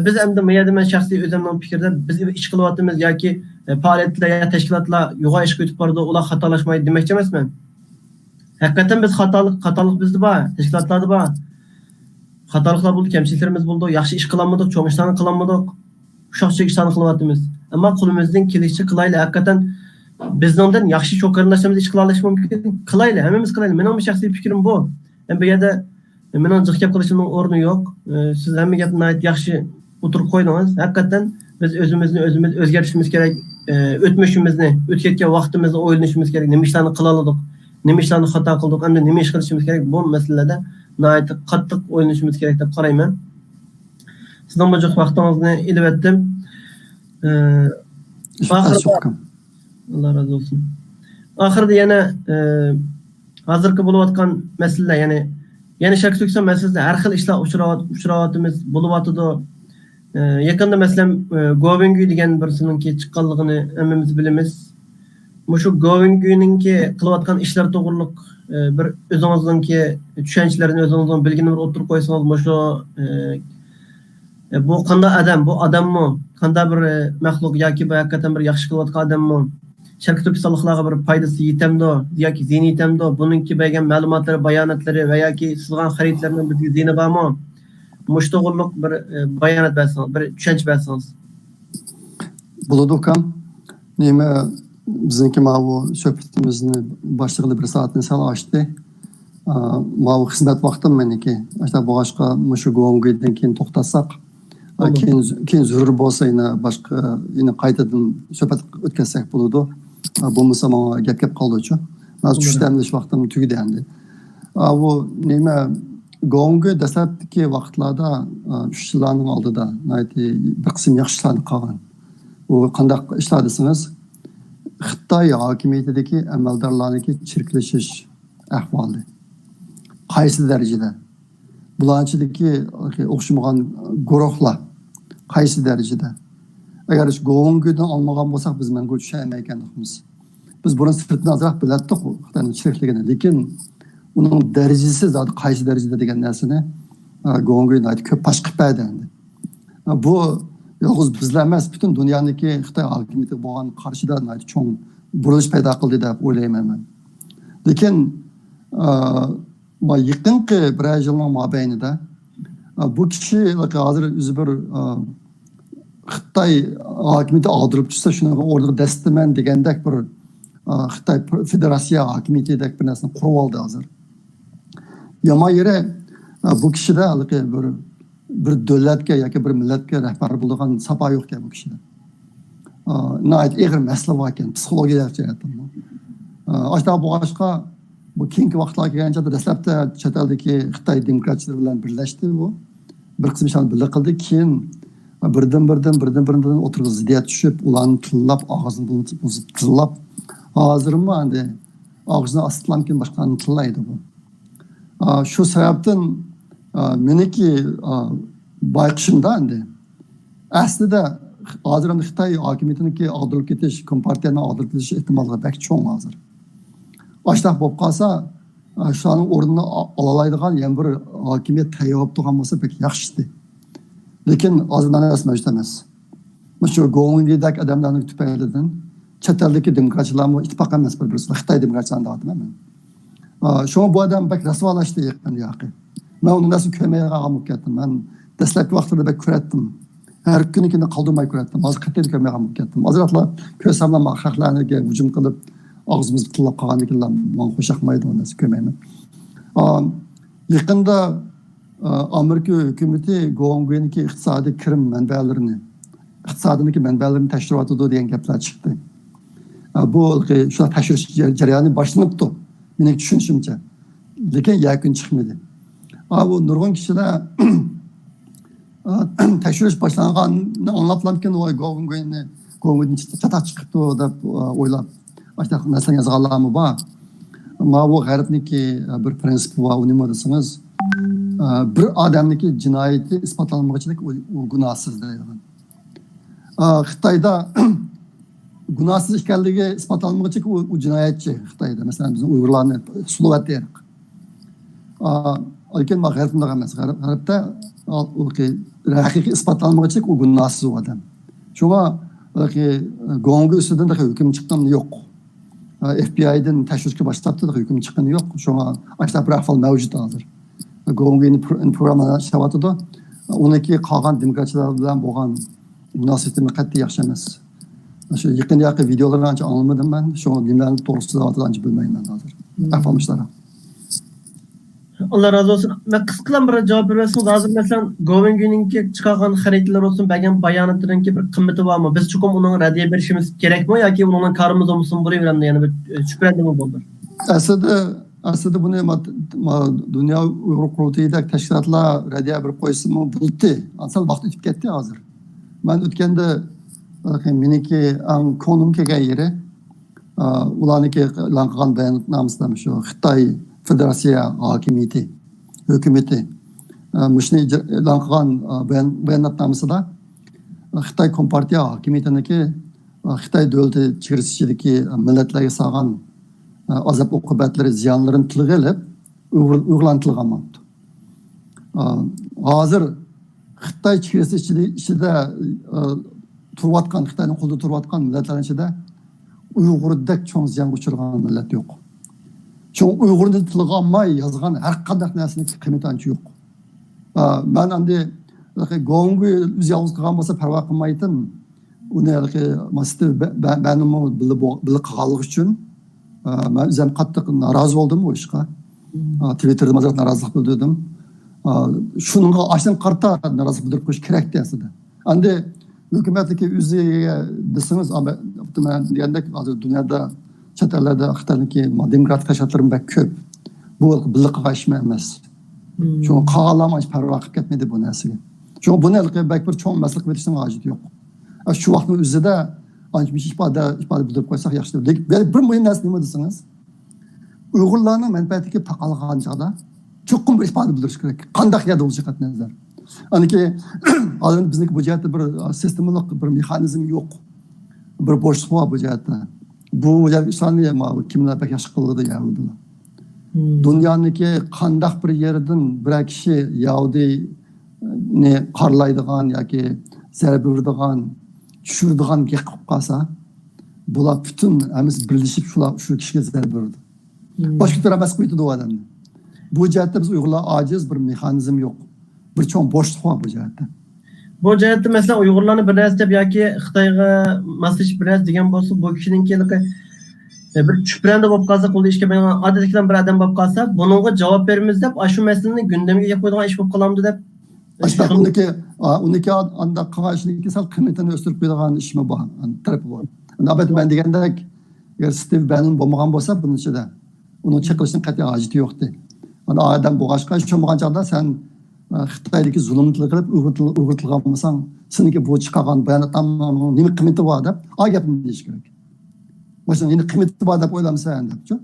بىز ئەمدى مۇ يەردە مەن شەخسىي ئۆزۈمنىڭ پىكرىدە بىز ئىش قىلىۋاتىمىز ياكى، ئە، پائالىيەتلەر يا تەشكىلاتلار يوغان ئىشقا ئۆتۈپ بارىدۇ، ئۇلار خاتالاشمايدۇ دېمەكچى ئەمەسمەن. ھەقىقەتەن بىز خاتالىق، خاتالىق بىزدە بار، تەشكىلاتلاردا بار. خاتالىقلار بولىدۇ، كەمچىلىكلىرىمىز بولىدۇ، ياخشى ئىش قىلالمىدۇق، چوڭ ئىشلارنى قىلالمىدۇق. ئۇششاق-چۈششەك ئىشلارنى قىلىۋاتىمىز. ئەمما قولىمىزدىن كېلىشىچە قىلايلى، ھەقىقەتەن بىزنىڭدىن ياخشى چوڭ قېرىنداشلىرىمىز ئىش قىلالىشى مۇمكىن. قىلايلى، ھەممىمىز قىلايلى. مېنىڭمۇ شەخسىي پىكرىم بۇ. ئەمما بۇ يەردە مېنىڭ جىق گەپ قىلىشىمنىڭ ئورنى يوق. ئى، سىز ھەممە گەپنى ناھايىتى ياخشى ئوتتۇرىغا قويدىڭىز. ھەقىقەتەن بىز ئۆزىمىزنى ئۆزىمىز ئۆزگەرتىشىمىز كېرەك، ئى، ئۆتمۈشىمىزنى، ئۆتۈپ كەتكەن ۋاقتىمىزنى ئويلىنىشىمىز كېرەك. نېمە ئىشلارنى قىلالىدۇق، نېمە ئىشلارنى خاتا قىلدۇق، ئەمدى نېمە ئىش قىلىشىمىز كېرەك؟ بۇ مەسىلىلەردە ناھايىتى قاتتىق ئويلىنىشىمىز كېرەك دەپ قارايمەن. سىزنىڭ بۇ جىق ۋاقتىڭىزنى ئېلىۋەتتىم. ئى، ئاخىرىدا ئاللا رازى بولسۇن. ئاخىرىدا يەنە، ئى، ھازىرقى بولۇۋاتقان مەسىلىلەر، يەنى، يەنى شەرقىي تۈركىستان مەسىلىسىدە ھەر خىل ئىشلار ئۇچراۋات-، ئۇچراۋاتىمىز، بولۇۋاتىدۇ. ئى، يېقىندا، مەسىلەن، ئى، گوۋېنگۈي دېگەن بىرسىنىڭكى چىققانلىقىنى ھەممىمىز بىلىمىز. مۇشۇ گوۋېنگۈينىڭكى قىلىۋاتقان ئىشلىرى توغرۇلۇق، ئى، بىر ئۆزىڭىزنىڭكى چۈشەنچىلىرىنى، ئۆزىڭىزنىڭ بىلگىنىنى بىر ئوتتۇرىغا قويسىڭىز، مۇشۇ، ئى، ئى، بۇ قانداق ئادەم؟ بۇ ئادەممۇ؟ قانداق بىر، ئى، مەخلۇق ياكى بۇ ھەقىقەتەن بىر ياخشى قىلىۋاتقان ئادەممۇ؟ شەرقىي تۈركىستانلىقلارغا بىر پايدىسى يېتەمدۇ ياكى زىيىنى يېتەمدۇ؟ بۇنىڭكى بەرگەن مەلۇماتلىرى، باياناتلىرى ۋە ياكى سىزغان خەرىدىلىرىنىڭ بىزگە زىيىنى بارمۇ؟ مۇشۇ توغرۇلۇق بىر، ئى، بايانات بەرسىڭىز، بىر چۈشەنچە بەرسىڭىز. بولىدۇ، ئۇكام. نېمە، بىزنىڭكى ماۋۇ سۆھبىتىمىزنى باشلىغىلى بىر سائەتنى سەل ئاشتى. ئا، ماۋۇ خىزمەت ۋاقتىم مېنىڭكى. ئاشۇنداق بولغاچقا، مۇشۇ گوۋېنگۈيدىن كېيىن توختاتساق، ئا، بولىدۇ. كېيىن، كېيىن زۆرۈر بولسا يەنە باشقا، يەنە قايتىدىن سۆھبەت ئۆتكۈزسەك بولىدۇ. ئا، بولمىسا ماڭا گەپ كېلىپ قالىدۇچۇ. مانا شۇ بولىدۇ. دەم ئېلىش ۋاقتىم تۈگىدى ئەمدى. ئا، بۇ نېمە، گوۋېنگۈي دەسلەپتىكى ۋاقىتلاردا، ئا، ئۈچ يىللارنىڭ ئالدىدا ناھايىتى بىر قىسىم ياخشى ئىشلارنى قىلغان. ئۇ قانداق ئىشلار دېسىڭىز، خىتاي ھاكىمىيىتىدىكى ئەمەلدارلارنىڭكى چىرىكلىشىش ئەھۋالى قايسى دەرىجىدە؟ بۇلارنىڭ ئىچىدىكى ئوخشىمىغان گۇرۇھلار قايسى دەرىجىدە؟ ئەگەر شۇ گوۋېنگۈيدىن ئالمىغان بولساق، بىز مەڭگۈ چۈشەنمەيدىغان ئىدۇق. بىز بۇرۇن سىرتتىن ئازراق بىلەتتۇق خىتاينىڭ چىرىكلىكىنى، لېكىن ئۇنىڭ دەرىجىسى زادى قايسى دەرىجىدە دېگەن نەرسىنى، ئە، گوۋېنگۈي ناھايىتى كۆپ پاش قىلىپ بەردى ئەمدى. ئە، بۇ يالغۇز بىزلا ئەمەس، پۈتۈن دۇنيانىڭكى خىتاي ھاكىمىيىتىگە بولغان قارىشىدا ناھايىتى چوڭ بۇرۇلۇش پەيدا قىلدى دەپ ئويلايمەن مەن. لېكىن، ئە، ما يېقىنقى بىرەر يىلنىڭ مابەينىدە، ئە، بۇ كىشى ھازىر ئۆزى بىر، ئە، خىتاي ھاكىمىيىتى ئاغدۇرۇپ چۈشسە، شۇنىڭغا ئورنىغا دەسسىتىمەن دېگەندەك بىر، ئا، خىتاي فېدېراتسىيە ھاكىمىيىتىدەك بىر نەرسىنى قۇرۇۋالدى ھازىر. يامان يېرى، ئا، بۇ كىشىدە ھېلىقى بىر، بىر دۆلەتكە ياكى بىر مىللەتكە رەھبەر بولىدىغان ساپا يوق ئىكەن بۇ كىشىدە. ئا، ناھايىتى ئېغىر مەسىلە بار ئىكەن، پسىخولوگىيەلىك جەھەتتىن. ئا، ئاشۇنداق بولغاچقا، بۇ كېيىنكى ۋاقىتلارغا كەلگەن چاغدا دەسلەپتە چەت ئەلدىكى خىتاي دېموكراتچىلىرى بىلەن بىرلەشتى بۇ. بىر قىسىم ئىشلارنى بىللە قىلدى. كېيىن بىردىن، بىردىن، بىردىن، بىردىن ئوتتۇرىغا زىددىيەت چۈشۈپ، ئۇلارنى تىللاپ، ئاغزىنى بۇزۇپ، بۇزۇپ تىللاپ، ھازىرمۇ ئەمدى ئاغزىنى ئاستىلامكىن باشقىلارنى تىللايدۇ بۇ. ئا، شۇ سەۋەبتىن، ئا، مېنىڭكى، ئا، بايقىشىمدا ئەمدى، ئەسلىدە ھازىر ئەمدى خىتاي ھاكىمىيىتىنىڭكى ئاغدۇرۇلۇپ كېتىش، كومپارتىيەنىڭ ئاغدۇرۇلۇپ كېتىش ئېھتىماللىقى بەك چوڭ ھازىر. ئاشۇنداق بولۇپ قالسا، ئا، شۇلارنىڭ ئورنىنى ئا-، ئالالايدىغان يەنە بىر ھاكىمىيەت تەييار بولۇپ تۇرغان بولسا بەك ياخشى ئىدى. لېكىن ھازىر مۇنداق نەرسە مەۋجۇت ئەمەس. مۇشۇ گوۋۇڭگېدەك ئادەملەرنىڭ تۈپەيلىدىن چەت ئەلدىكى دېموكراتچىلارمۇ ئىتتىپاق ئەمەس بىر-، بىرسىدە. خىتاي دېموكراتچىلارنى دەۋاتىمەن مەن. ئا، شۇڭا بۇ ئادەم بەك رەسۋالاشتى يېقىندىياقى. مەن ئۇنداق نەرسىنى كۆرمەيدىغان بولۇپ كەتتىم. مەن دەسلەپكى ۋاقىتلاردا بەك كۆرەتتىم. ھەر كۈنى كۈنى قالدۇرماي كۆرەتتىم. ھازىر قەتئىي كۆرمەيدىغان بولۇپ كەتتىم. ھازىرلا كۆرسەملا ماڭا خەقلەرگە ھۇجۇم قىلىپ، ئاغزىمىزغا تىللاپ قالغاندىكىنلا ماڭا خوش ياقمايدۇ، ئۇ نەرسە كۆرمەيمەن. ئا، يېقىندا، ئا، ئامېرىكا ھۆكۈمىتى گوۋۇڭگۇينىڭكى ئىقتىسادىي كىرىم مەنبەلىرىنى، ئىقتىسادىنىڭكى مەنبەلىرىنى تەكشۈرۈۋاتىدۇ دېگەن گەپلەر چىقتى. ئا، بۇ شۇنداق تەكشۈرۈش جەريانى باشلىنىپتۇ، مېنىڭ چۈشىنىشىمچە. لېكىن يەكۈن چىقمىدى. ئا، بۇ نۇرغۇن كىشىلەر، ئا، تەكشۈرۈش باشلانغاننى ئاڭلاپلامكىن، ۋاي، گوۋۇڭگۇينى، گوۋۇڭگۇيدىن چاتاق چىقىپتۇ دەپ، ئا، ئويلاپ، ئاشۇنداق نەرسىلەرنى يازغانلارمۇ بار. ماۋۇ غەربنىڭكى، ئا، بىر پرىنسىپى بار، ئۇ نېمە دېسىڭىز، ئا، بىر ئادەمنىڭكى جىنايىتى ئىسپاتلانمىغۇچىلىك ئۇ، ئۇ گۇناھسىز دەيدىغان. ئا، خىتايدا گۇناھسىز ئىكەنلىكى ئىسپاتلانمىغۇچە ئۇ، ئۇ جىنايەتچى خىتايدا. مەسىلەن، بىزنىڭ ئۇيغۇرلارنى سولىۋەتتى. ئا، لېكىن غەرب ئۇنداق ئەمەس. غەرب، غەربتە، ئا، ئۇ كى-، ھەقىقىي ئىسپاتلانمىغۇچە ئۇ گۇناھسىز ئۇ ئادەم. شۇڭا، گوڭگۇ ئۈستىدىن تېخى ھۆكۈم چىققىنى يوق. ئا، ئېف بى ئايدىن تەكشۈرۈشكە باشلاپتۇ، تېخى ھۆكۈم چىققىنى يوق. شۇڭا ئاشۇنداق بىر ئەھۋال مەۋجۇت ھازىر. گوڭگۇنى پرو-، پروگرامما ئىشلەۋاتىدۇ. ئۇنىڭكى قالغان دېموكراتچىلار بىلەن بولغان مۇناسىۋىتىمۇ قەتئىي ياخشى ئەمەس. شۇ يېقىنقى ۋىدېئولارنى ئانچە ئاڭلىمىدىم مەن. شۇڭا نېمىلەرنى توغرىسىدا سۆزلەۋاتىدۇ ئانچە بىلمەيمەن ھازىر. ئەھۋال مۇشۇنداق. ئاللا رازى بولسۇن. مەن قىسقىلا بىر جاۋاب بېرىۋەتسىڭىز، ھازىر مەسىلەن، گوۋېنگۈنىڭكى چىقارغان خەرىتىلىرى بولسۇن، بەرگەن باياناتلىرىنىڭكى بىر قىممىتى بارمۇ؟ بىز چوقۇم ئۇنىڭغا رەددىيە بېرىشىمىز كېرەكمۇ ياكى ئۇنىڭ كارىمىز بولمىسۇن بولۇۋېرەمدۇ؟ يەنە بىر، ئە، شۈبھىلەندىمۇ بولدۇم. ئەسلىدە، ئەسلىدە بۇنى ما-، ما-، دۇنيا ئۇيغۇر قۇرۇلتىيىدەك تەشكىلاتلار رەددىيە بېرىپ قويسىمۇ بولاتتى. سەل ۋاقىت ئۆتۈپ كەتتى ھازىر. مەن ئۆتكەندە، مېنىڭكى ئەڭ كۆڭلۈم كەلگەن يېرى، ئۇلارنىڭكى ئېلان قىلغان باياناتنامىسىدا مۇشۇ خىتاي فېدېراتسىيە ھاكىمىيىتى، ھۆكۈمىتى، مۇشۇنى ئېلان قىلغان بايان-، باياناتنامىسىدا خىتاي كومپارتىيە ھاكىمىيىتىنىڭكى خىتاي دۆلىتى چېگرىسى ئىچىدىكى مىللەتلەرگە سالغان ئازاب ئوقۇبەتلىرى، زىيانلىرىنى تىلغا ئېلىپ، ئۇيغۇر-، ئۇيغۇرلارنى تىلغا ئالماپتۇ. ئا، ھازىر خىتاي چېگرىسى ئىچىدە، ئىچىدە، ئا، تۇرۇۋاتقان، خىتاينىڭ قولىدا تۇرۇۋاتقان مىللەتلەرنىڭ ئىچىدە ئۇيغۇردەك چوڭ زىيانغا ئۇچرىغان مىللەت يوق. شۇڭا ئۇيغۇرنى تىلغا ئالماي يازغان ھەر قانداق نەرسىنىڭ قىممىتى ئانچە يوق. ئا، مەن ئەمدى گوڭگۇ ئۆزى يالغۇز قالغان بولسا پەرۋا قىلمايتتىم. ئۇنى ھېلىقى ماستېر بە-، بە-، بەنمۇ بىللە بو-، بىللە قىلغانلىقى ئۈچۈن، ئا، مەن ئۆزۈم قاتتىق نارازى بولدۇم ئۇ ئىشقا. ئا، تىۋىتتېردا مازاق نارازىلىق بىلدۈردۈم. ئا، شۇنىڭغا ئاشۇنىڭغا قارىتا نارازىلىق بىلدۈرۈپ قويۇش كېرەكتى ئەسلىدە. ئەمدى ھۆكۈمەتنىڭكى ئۆزىگە دېسىڭىز، ئا، مەن، مەن دېگەندەك ھازىر دۇنيادا، چەت ئەللەردە خىتاينىڭكى دېموكراتىك تەشكىلاتلىرىمۇ بەك كۆپ. بۇ بىللە قىلغان ئىش ئەمەس. شۇڭا قالغانلارمۇ ئانچە پەرۋا قىلىپ كەتمىدى بۇ نەرسىگە. شۇڭا بۇنى ھېلىقى بەك بىر چوڭ مەسىلە قىلىپ كېتىشنىڭ ھاجىتى يوق. شۇ ۋاقىتنىڭ ئۆزىدە ئانچە مۇنچە ئىپادە، ئىپادە بىلدۈرۈپ قويساق ياخشى. لېكىن بىر، بىر مۇھىم نەرسە نېمە دېسىڭىز، ئۇيغۇرلارنىڭ مەنپەئەتىگە تاقالغان چاغدا چوقۇم بىر ئىپادە بىلدۈرۈش كېرەك. قانداق يەردە بولۇشى قەتئىي نەزەر. ئانىكى، ھازىر بىزنىڭكى بۇ جەھەتتە بىر سىستېمىلىق بىر مېخانىزم يوق. بىر بوشلۇق بار بۇ جەھەتتە. بۇ جەھەتتە ئىشلارنى ما-، كىملەر بەك ياخشى قىلىدۇ يەھۇدىيلار. دۇنيانىڭكى قانداق بىر يېرىدىن بىرەر كىشى يەھۇدىينى قارىلايدىغان ياكى زەربە بېرىدىغان، چۈشۈرىدىغان گەپ قىلىپ قالسا، بۇلار پۈتۈن ھەممىسى بىرلىشىپ شۇلار، شۇ كىشىگە زەربە بېرىدۇ. باشقا تەرەپ ئەمەس قىلىۋېتىدۇ ئۇ ئادەمنى. بۇ جەھەتتە بىز ئۇيغۇرلار ئاجىز، بىر مېخانىزم يوق. بىر چوڭ بوشلۇق بار بۇ جەھەتتە. بۇ جەھەتتە، مەسىلەن، ئۇيغۇرلارنى بىر نەرسە دەپ ياكى خىتايغا ماسلىشىپ بىر نەرسە دېگەن بولسا، بۇ كىشىنىڭكى ھېلىقى بىر چۈشپىرەندە بولۇپ قالسا، قولدا ئىش كەلمەيدىغان ئادەتتىكىلەرنىڭ بىر ئادەم بولۇپ قالسا، بۇنىڭغا جاۋاب بېرىمىز دەپ، ئاشۇ مەسىلىنى گۈندەمگە ئېلىپ قويىدىغان ئىش بولۇپ قالامدۇ دەپ. ئاشۇنداق ئۇنىكى، ئۇنىكى ئانداق قىلغان ئىشنىڭكى سەل قىممىتىنى ئۆستۈرۈپ قويىدىغان ئىشمۇ بار، تەرىپى بار. ئەلۋەتتە، مەن دېگەندەك، ئەگەر ستىۋ بەنون بولمىغان بولسا بۇنىڭ ئىچىدە، ئۇنىڭ چېقىلىشىنىڭ قەتئىي ھاجىتى يوقتى. ئانا ئادەم بولغاچقا، شۇ بولغان چاغدا سەن، ئە، خىتايدىكى زۇلۇمنى تىلغا ئېلىپ، ئۇيغۇر تىلى، ئۇيغۇر تىلىغا ئالمىساڭ، سېنىڭكى بۇ چىقارغان باياناتنامىڭنىڭ نېمە قىممىتى بار دەپ، ئا گەپنى دېيىش كېرەك. مانا شۇنىڭ نېمە قىممىتى بار دەپ ئويلامسەن دەپچۇ.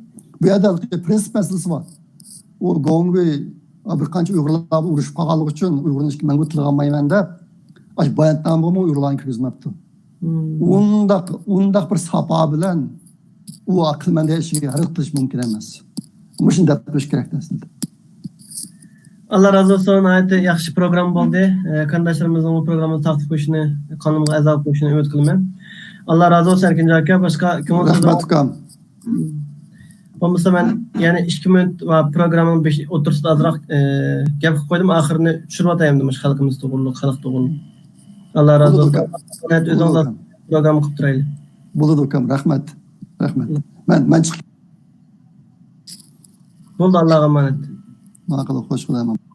بۇ يەردە پرىنسىپ مەسىلىسى بار. ئۇ گوڭگۇي، ئا، بىر قانچە ئۇيغۇرلار بىلەن ئۇرۇشۇپ قالغانلىقى ئۈچۈن ئۇيغۇرنى مەن بۇ تىلغا ئالمايمەن دەپ، ئاشۇ باياناتنامىغىمۇ ئۇيغۇرلارنى كىرگۈزمەپتۇ. ئۇنداق، ئۇنداق بىر ساپا بىلەن ئۇ قىلىمەن دېگەن ئىشىنى رەت قىلىش مۇمكىن ئەمەس. مۇشۇنى دەپ قويۇش كېرەك ئەسلىدە. ئاللا رازى بولسۇن، ناھايىتى ياخشى پروگرامما بولدى. ئە، قېرىنداشلىرىمىزنىڭ بۇ پروگراممىنى تارقىتىپ قويۇشىنى، قانىلىمىزغا ئەزا بولۇپ قويۇشىنى ئۈمىد قىلىمەن. ئاللا رازى بولسۇن، ئەركىنجان ئاكا. باشقا كۆڭۈل رەھمەت، ئۇكام. بولمىسا مەن يەنە ئىككى مىنۇت ۋە پروگراممىنىڭ بېشى، ئوتتۇرىسىدا ئازراق، ئە، گەپ قىلىپ قويدۇم، ئاخىرىنى چۈشۈرۈۋاتايمەن مۇشۇ خەلقىمىز توغرۇلۇق، خەلق توغرۇلۇق. ئاللا رازى بولسۇن. بولىدۇ، ئۆكام. ئۆزىڭىز بولىدۇ، ئۈكام. پروگرامما قىلىپ تۇرايلى. بولىدۇ، ئۇكام. رەھمەت. رەھمەت. مەن، مەن چىقىپ بولدى، ئاللاغا ئامانەت. ماقۇل، خوش، خۇدايىم ئامان.